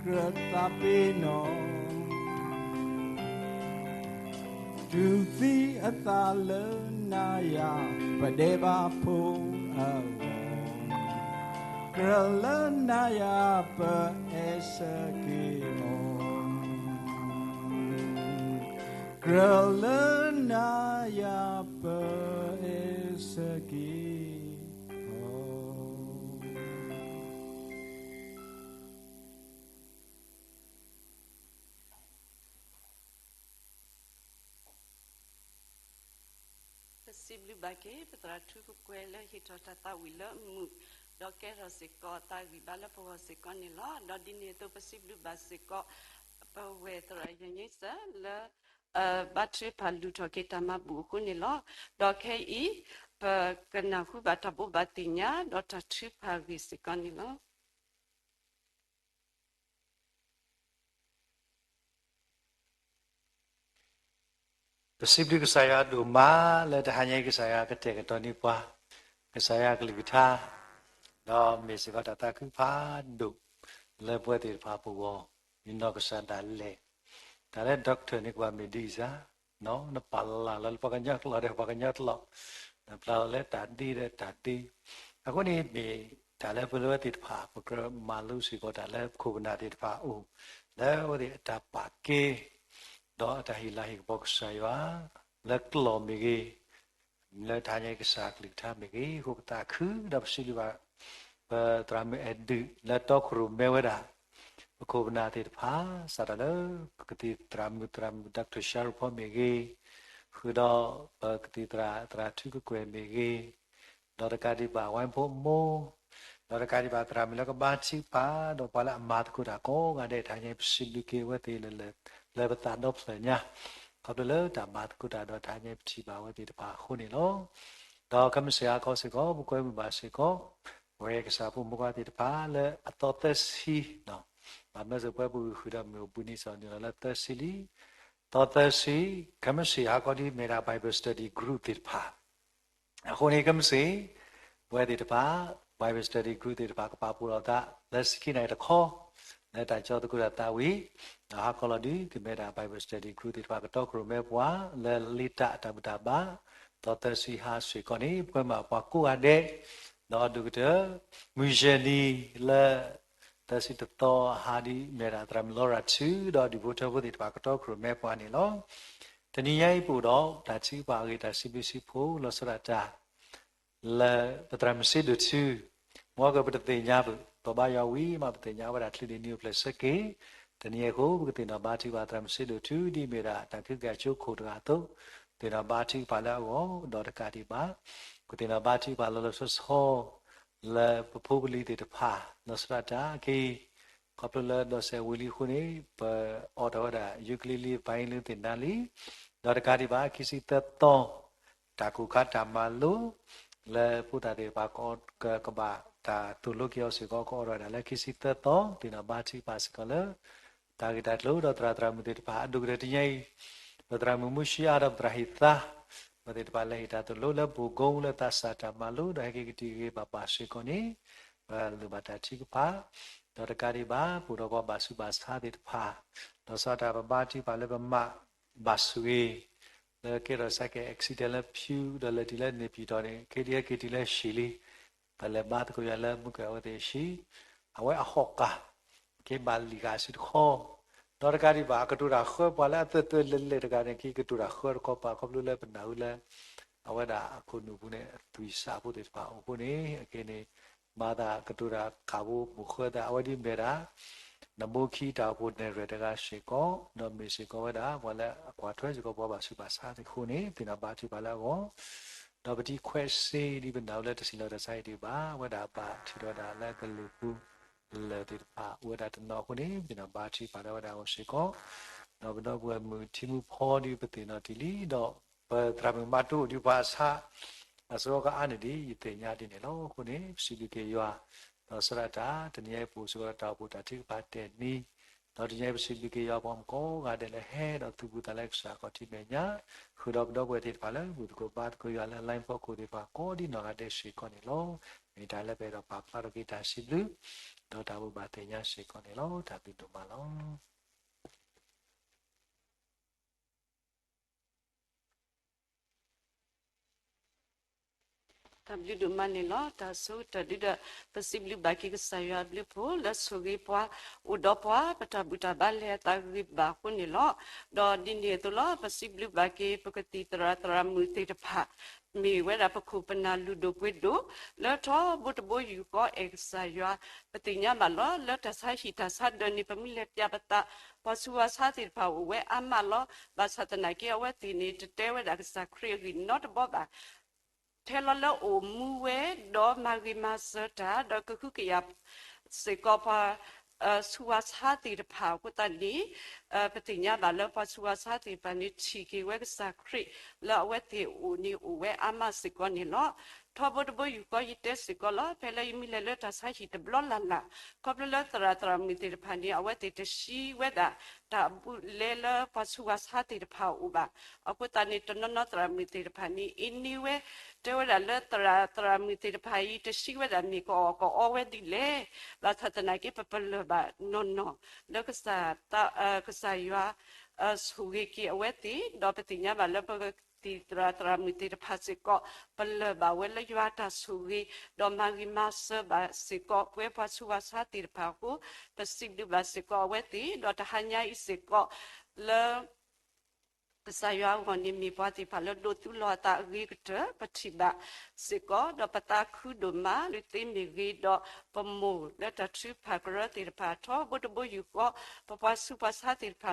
ကြၢးသးပ့ၤနီၣ် တူၢ်သံအသးလၢနၤယၤပဒဲးဘးဖိအဂီၢ်, ကြၢးလၢနၤယၤပအဲၣ်ဆၢက့ၤအီၤ, ကြၢးလၢနၤယၤပအဲၣ်ဆၢက့ၤအီၤ. ပစံးဘျုးဘၣ်က့ၤ ပသရၣ်ထူကကွဲၤလၢဟ့ၣ်ထီၣ်တၢ်သးဝံၢ်လၢမုာ်, ဒီးကဲထီၣ်စ့ၢ်ကီးတၢ်ဂံၢ်ဘါလၢပဂီၢ်စ့ၢ်ကီးန့ၣ်လီၤ. ဒီးဒ်န့ၣ်အသိးပစံးဘျုးဘၣ်စ့ၢ်ကီး ပဝဲၢ်သရၣ်ယၤညါစၢၤလၢ ဘါထုကဖၣ်လူၤထီၣ်က့ၤတၢ်မၤဘူၣ်အဃိန့ၣ်လီၤ. ဒီးခဲအံၤ ပကနၢ်ဟူဘၣ်တၢ်ဘိးဘၣ်သ့ၣ်ညါ ဒီးတၢ်ထုကဖၣ်အဂ့ၢ်စ့ၢ်ကီးန့ၣ်လီၤ. ပစံးဘျုးကစၢ်ယွၤဒိၣ်မးလၢတဟါညါအံၤ ကစၢ်ယွၤကတဲာ်ကတီၤန့ၢ်ပှၤ ကစၢ်ယွၤအကလုၢ်ကထါ, ဒီးမ့ၢ်စ့ၢ်ကီးတၢ်သးခုဖးဒိၣ်လၢပဝဲသ့ၣ်တဖၣ်ပဂီၢ်, ယနီၢ်ကစၢ်ဒၣ်လဲာ်, တၢ်လၢ doctor န့ၣ်ကဘၣ်မ့ၢ်ဒ်အံၤစ့ၢ်, နပာ်လီၤလီၤလၢပှၤကညီကျိာ်ဒီးပှၤကညီကျိာ်, နပာ်လီၤလၢတၢ်ဒ့ဒီးတၢ်ဒ့, အဃိန့ၣ်မ့ၢ်တၢ်လၢပဝဲသ့ၣ်တဖၣ် ပကြၢးမၤလိစ့ၢ်ကီးတၢ်လၢပခိၣ်ပနၢ်သ့ၣ်တဖၣ်အအိၣ်, လၢအဝဲသ့ၣ်အတၢ်ပာ်ကဲ ဒီးအတၢ်ဟ့ၣ်လၤဟ့ၣ်ကပီၤကစၢ်ယွၤ လၢကျိာ်မ့ၢ်ဂ့ၤ, လၢတဟါညါအံၤကစၢ်အကလုၢ်ကထါမ့ၢ်ဂ့ၤ, အဃိပသးခုဒီးပစံးဘျုးဘၣ် ပသရၣ်မုၣ်အဲၣ်ဒုး လၢတီခိၣ်ရိၣ်မဲဝဲဒၣ် ပခိၣ်ပနၢ်သ့ၣ်တဖၣ် စးထီၣ်လၢ ကသံၣ်သရၣ်မုၣ် သရၣ်မုၣ် doctor ရှါရူဖီမ့ၢ်ဂ့ၤ, ဃုာ်ဒီးပကသံၣ်သရၣ် သရၣ်ထူကကွဲၤမ့ၢ်ဂ့ၤ, ဒီးတကးဒံးဘၣ် ဝဲဖိအမိၢ်, ဒီးတကးဒံးဘၣ် သရၣ်မုၣ်လၢကဘါထုကဖၣ် ဒီးပှၤလၢအမၤသကိးတၢ်ကိးဂၤဒဲး တဟါညါအံၤ ပစံးဘျုးက့ၤအဝဲသ့ၣ်လၢ လၢပသးဒီဖျၢၣ်ညါ, ခီဖျိလၢတၢ်မၤသကိးတၢ်ဒီးတဟါညါအံၤ ပထံၣ်ဘၣ်အဝဲသ့ၣ်တဖၣ်အဃိန့ၣ်လီၤ. ဒီးခဲမုၢ်ဆ့ၣ်ဟါခီစ့ၢ်ကီး ပကွဲမုာ်ဘၣ်စ့ၢ်ကီး ပဝဲကစၢ်ဖိမုၣ်ခွါသ့ၣ်တဖၣ်လၢအသီသၢဆံ, ဘၣ်မနုၤစ့ၢ်ပဝဲပဂုာ်ဃုာ်ဒီးမုၢ်အိၣ်ဘှံးနံၤစ့ၢ်ကီးန့ၣ်လီၤ လၢသၢဆံလံ, သီသၢဆံ, ခဲမုၢ်ဆ့ၣ်ဟါခီဒ် မ့ၢ်ဒၣ် Bible Study Group သ့ၣ်တဖၣ် အဃိန့ၣ် ခဲမုၢ်ဆ့ၣ် ပဝဲသ့ၣ်တဖၣ် Bible Study Group သ့ၣ်တဖၣ် ကပာ်ဖှိၣ်လိာ်သး လၢဆံခံနၣ်ရံၣ်တခီ လၢတၢ်ကၠီသကိးတၢ်သးဝံၣ်, ဒီးဟါခီလီၤဒုး ကမ့ၢ်ဒၣ် Bible Study Group သ့ၣ်တဖၣ် ကတီခိၣ်ရိၣ်မဲပှၤ လၢလ့တၢ်အတၢ်ဘူၣ်တၢ်ဘါ, သီသၢဆံဟါစ့ၢ်ကီးန့ၣ် ပကွဲမုာ်ပှၤကိးဂၤဒဲး, ဒီးဒိၣ်ကတၢၢ် မုၢ်ယဲၢ်နံၤလၢ သၢဆံတသီအဟါဒ် မ့ၢ်ဒၣ်သရၣ်မုၣ်လီရၤထူ ဒီးဒူၣ်ဖိထၢဖိသ့ၣ်တဖၣ် ကတီခိၣ်ရိၣ်မဲပှၤန့ၣ်လီၤ. တနံၤညါအံၤပအိၣ်ဒီး တၢ်ထုကဖၣ်အဂ့ၢ် တၢ်စံးဘျုးစံးဖှိၣ် လီၤဆီဒၣ်တၢ် လၢပသရၣ်မုၣ်စ့ဒိၣ်ထူ, မ်ကပတသ့ၣ်ညါဘၣ်, ပဘါယွၤဝံၤမး ပသ့ၣ်ညါဝဲဒၣ် ချုးဒံၣ်နံၤအိၣ်ဖျဲၣ်ဆၢက့ၤ, တနံၤအံၤအဃိ ပကသ့ၣ်နီၣ်ဘါထုကဖၣ်သရၣ်မုၣ်စ့ဒိၣ်ထူ ဒ်အမ့ၢ်ဒၣ်တၢ်ကဟုကယာ်ဆိခိၣ်တဂၤအသိး, သ့ၣ်နီၣ်ဘါထုကဖၣ်လၢအဂီၢ် ဒီးတကးဒံးဘၣ် ပကသ့ၣ်နီၣ်ဘါထုကဖၣ်လီၤလီၤဆီဆီ လၢပဖိပလံၤသ့ၣ်တဖၣ် လီၤဆီဒၣ်တၢ်က့ၤ ခီဖျိလၢဒီးစဲးဝံၤလံအဃိန့ၣ် ပအိးထီၣ်ဝဲဒၣ် ယူကလံလံ ဘါယံလံသ့ၣ်နါလံ, ဒီးတကးဒံးဘၣ် ခံဆံသၢသီ တၢ်ကိၢ်ခါတၢ်မၤလိ လၢဖိသၣ်သ့ၣ်တဖၣ် ကဘၣ်တၢ်သိၣ်လိက့ၤအီၤစ့ၢ်ကီး ကအိးထီၣ်ဝဲဒၣ်လၢခံဆံသၢသီ သ့ၣ်နီၣ်ဘါထုကဖၣ်စ့ၢ်ကီးလၢ တၢ်ဂ့ၢ်တၢ်ကျိၤ ဒီးသရၣ်သရၣ်မုၣ်သ့ၣ်တဖၣ် အဒိၣ်ကတၢၢ်တနံၤအံၤ ပသရၣ်မုၣ်မူဆံအါဒီးပသရၣ်ဟ့ၣ်သါ ပှၤသ့ၣ်တဖၣ်လဲၤဟ့ၣ်တၢ်သိၣ်လိလၢဘိၣ်ကိလၢသးစၢ်တၢ်မၤလိ ဒီးဟဲက့ၤကတံာ်ဂ့ၤဘၣ်ဘၣ်စ့ၢ်ကီးန့ၣ် ပလိၣ်ဘၣ်တၢ်ထုကဖၣ်, ဒီးတကးဒံးဘၣ် ပအိၣ်ဒီးပှၤဘၣ်ဆူးဘၣ်ဆါသ့ၣ်တဖၣ်, ဒီးစးထီၣ်ပဘါထုကဖၣ်လၢပမၤဘၣ်ဆိၣ်ဂ့ၤ လၢကဲထီၣ်စးကဲ accident လၢဖၠူ ဒီးလဲၤတုၤလၢန့ၣ်ပံၤတီၢ်န့ၣ် ခဲဒံးဟဲက့ၤတုၤလၢရှံၣ်လံ, ပလဲၤဘါသကိးယွၤလၢမုၢ်ကဲအဝဲသ့ၣ်အဟံၣ်, အဝဲအဟီၣ်ကၢ် က့ၤဘၣ်လံာ်ဃာ်အစုတခီ, ဒီးတကးဒံးဘၣ် အကတိၤတၢ်ဃၢပှၤလၢအသၢသၢလဲၤလဲၤတဂၤန့ၣ် က့ၤကတိၤတၢ်ဃၢတခီပၤ ခီဖျိလၢပနၢ်ဟူလၢ အဝဲဒၣ်အခိၣ်နူာ်ပူၤန့ၣ် အသွံၣ်စၢ်ဖိသ့ၣ်တဖၣ်အိၣ်အဃိန့ၣ် အက့န့ၣ် မၤသးကတိၤတၢ်ဃာ်ဖိမိၣ်ဃၢသး အဝဲဒ်မ့ၢ်ဒၣ် နမိခံတၢ်အိၣ်ဖှိၣ်နဲၣ်ရွဲၣ်တဂၤစ့ၢ်ကီး, ဒီးမ့ၢ်စ့ၢ်ကီးဝဲဒၣ် ပှၤလၢအကွၢ်ထွဲစ့ၢ်ကီးပှၤဘၣ်ဆူးဘၣ်ဆါသ့ၣ်အဃိန့ၣ် သ့ၣ်နီၣ်ဘါထုကဖၣ်လၢအဂီၢ်, ဒီးပတံၤခွဲးစ့ဒ်ပနၢ်ဟူလၢတၢ်စံးလီၤတၢ်ဆါအံၤဒံးဘၣ် အဝဲဒၣ်ဘၣ်ထုးထီၣ်ဝဲဒၣ်လၢကလုာ်ပူၤ လၢၢ်သ့ၣ်တဖၣ်အိၣ်ဝဲဒၣ်တနီၤအဃိန့ၣ် ပသ့ၣ်နီၣ်ဘါထုကဖၣ်လၢအဝဲဒၣ်အဂီၢ်စ့ၢ်ကီး, ဒီးပဒီပုၢ်ဝဲၢ်မုၣ်ထံမုၢ်ဖီဒ်ပသ့ၣ်နီၣ်တ့ၢ်လံ, ဒီးပသရၣ်မုၣ်မၤတိၢ်အိၣ်ဒံးပှၤအဆါ အစရီကအါန့ၢ်ဒံး ယသ့ၣ်ညါဒ်န့ၣ်လီၤ. အဃိန့ၣ် ပစံးဘျုးက့ၤယွၤ ဒီးစးထီၣ်တၢ် တနံၤအံၤပအိၣ်စ့ၢ်ကီးဒီးတၢ်အိၣ်ဖှိၣ်တၢ်ထုကဖၣ်တဲာ်နံၤ, ဒီးတနံၤအံၤပစံးဘျုးက့ၤယွၤပှၤမုၣ်ကိးဂၤဒဲးလၢဟဲဒီးသူၣ်ဘူၣ်သးလၢကစၢ်ခီၣ်ထံးမဲာ်ညါ, ဃုာ်ဒီးပဒီပုၢ်ဝဲၢ်သ့ၣ်တဖၣ်လၢဘူၣ်သကိးဘါသကိးယွၤလၢ line ဖီခိၣ်သ့ၣ်တဖၣ်ကိးဒ်နီၢ်ဂၤဒဲးစ့ၢ်ကီးန့ၣ်လီၤ. မ့ၢ်တၢ်လၢပအဲၣ်ဒိးပာ်ဖျါထီၣ်က့ၤတၢ်စံးဘျုး ဒီးတၢ်ဘိးဘၣ်သ့ၣ်ညါစ့ၢ်ကီးန့ၣ်လီၤ. တၢ်ဘျုးဒိၣ်မးလီၤ. တၢ်ဘျုးဒိၣ်မးန့ၣ်လီၤ. တၢ်ဆိကတၢၢ်ဒုဒီး ပစံးဘျုးဘၣ်က့ၤကစၢ်ယွၤအဘျုးအဖှိၣ်လၢဆိၣ်ဂ့ၤပှၤ အိၣ်ဒီးပှၤ ပတၢ်ဘူၣ်တၢ်ဘါလဲၤအသးဂ့ၤဘၣ်အဃိန့ၣ်လီၤ. ဒီးဒ်န့ၣ်အသိးလီၤ ပစံးဘျုးဘၣ်က့ၤ ပကသံၣ်သရၣ်သရၣ်မုၣ်သ့ၣ်တဖၣ် မ့ၢ်ဝဲဒၣ်ပခိၣ်ပနၢ်လုၢ်ဒိၣ်ပှ့ၤဒိၣ် လၢထီဘိတဘိယူၢ်ဃီအဲၣ်ကစၢ်ယွၤ, ပသ့ၣ်ညါဘၣ်လီၤ လၢတၢ်ဆါဟံၣ်တၢ်ဆါဒၢးန့ၣ် ပမ့ၢ်လဲၤပျးပသး ပှၤဆူးပှၤဆါသ့ၣ်တဖၣ်အိၣ်ဝဲအါမးလီၤ. ဘၣ်ဆၣ်သနာ်က့ အဝဲသ့ၣ်န့ၣ် တတဲဝဲဒၣ်ကစၢ်ခရံာ်အဂ့ၢ်နီတဘီဘၣ်. ထဲလီၤလၢအိၣ်မူဝဲ ဒီးမၤဂ့ၤမၤစၢၤတၢ် ဒီးကဟုကယာ်စ့ၢ်ကီးပှၤ ဆူးဝါဆါသ့ၣ်တဖၣ်အဃိသတးန့ၣ် ပသ့ၣ်ညါဘၣ်လၢပှၤဆူးဝါဆါသ့ၣ်တဖၣ်န့ၣ် ထံၣ်က့ၤဝဲကစၢ်ခရံာ်လၢအဝဲသ့ၣ်အအိၣ်န့ၣ်အိၣ်ဝဲအါမးစ့ၢ်ကီးန့ၣ်လီၤ. ထီဘိတဘိယူၢ်ဃီယတဲစ့ၢ်ကီးလီၤ ဖဲလၢယမ့ၢ်လဲၤလၢတၢ်ဆါဟံၣ်တဘျီလၢ်လၢ် ခီဖျိလၢသရၣ်သရၣ်မုၣ်သ့ၣ်တဖၣ်န့ၣ် အဝဲသ့ၣ်တဆှံဝဲဒၣ် တၢ်အဘူးအလဲလၢပှၤဆူးဝါဆါသ့ၣ်တဖၣ်အအိၣ်ဘၣ်. အဃိသတးန့ၣ် တနီၤနီၤသရၣ်မုၣ်သ့ၣ်တဖၣ်န့ၣ် အ့န့ဝဲ တဲဝဲဒၣ်လၢသရၣ်သရၣ်မုၣ်သ့ၣ်တဖၣ်အံၤ တဆှံဝဲဒၣ်မ့ၢ်ကအီၣ်ကအီဝဲဒ်လဲၣ်. ဘၣ်ဆၣ်သနာ်က့ ပပလၢၢ်ဘၣ်နီၢ်နီၢ် လၢကစၢ် ကစၢ်ယွၤ ဆိၣ်ဂ့ၤက့ၤအဝဲသ့ၣ် ဒီးပသ့ၣ်ညါဘၣ်လၢပကသံၣ်သရၣ်သရၣ်မုၣ်သ့ၣ်တဖၣ်စ့ၢ်ကီး ပလၢၢ်ဘၣ်ဝဲလၢယွၤတၢ်ဆိၣ်ဂ့ၤ ဒီးမၤဂ့ၤမၤစၢၤဘၣ်စ့ၢ်ကီး ပဝဲပှၤဆူးဝါဆါသ့ၣ်တဖၣ်အဃိ ပစံးဘျုးဘၣ်စ့ၢ်ကီးအဝဲသ့ၣ် ဒီးတဟါညါအံၤစ့ၢ်ကီး လၢ ကစၢ်ယွၤအဂီၢ်န့ၣ် မ့ၢ်ပှၤသ့ၣ်တဖၣ်လၢဒိးသူလီၤအသးအဂ့ၤကတၢၢ် ပထံၣ်ဘၣ်စ့ၢ်ကီး ဒီးပသးခုဒိၣ်မး လၢသ့မ့ၢ်ဂ့ၤ ဒီးပမိၢ်လၢတၢ်ထုကဖၣ်ကရၢသ့ၣ်တဖၣ် ထီဘိတဘိယူၢ်ဃီ ပပှၤဆူးပှၤဆါသ့ၣ်တဖၣ်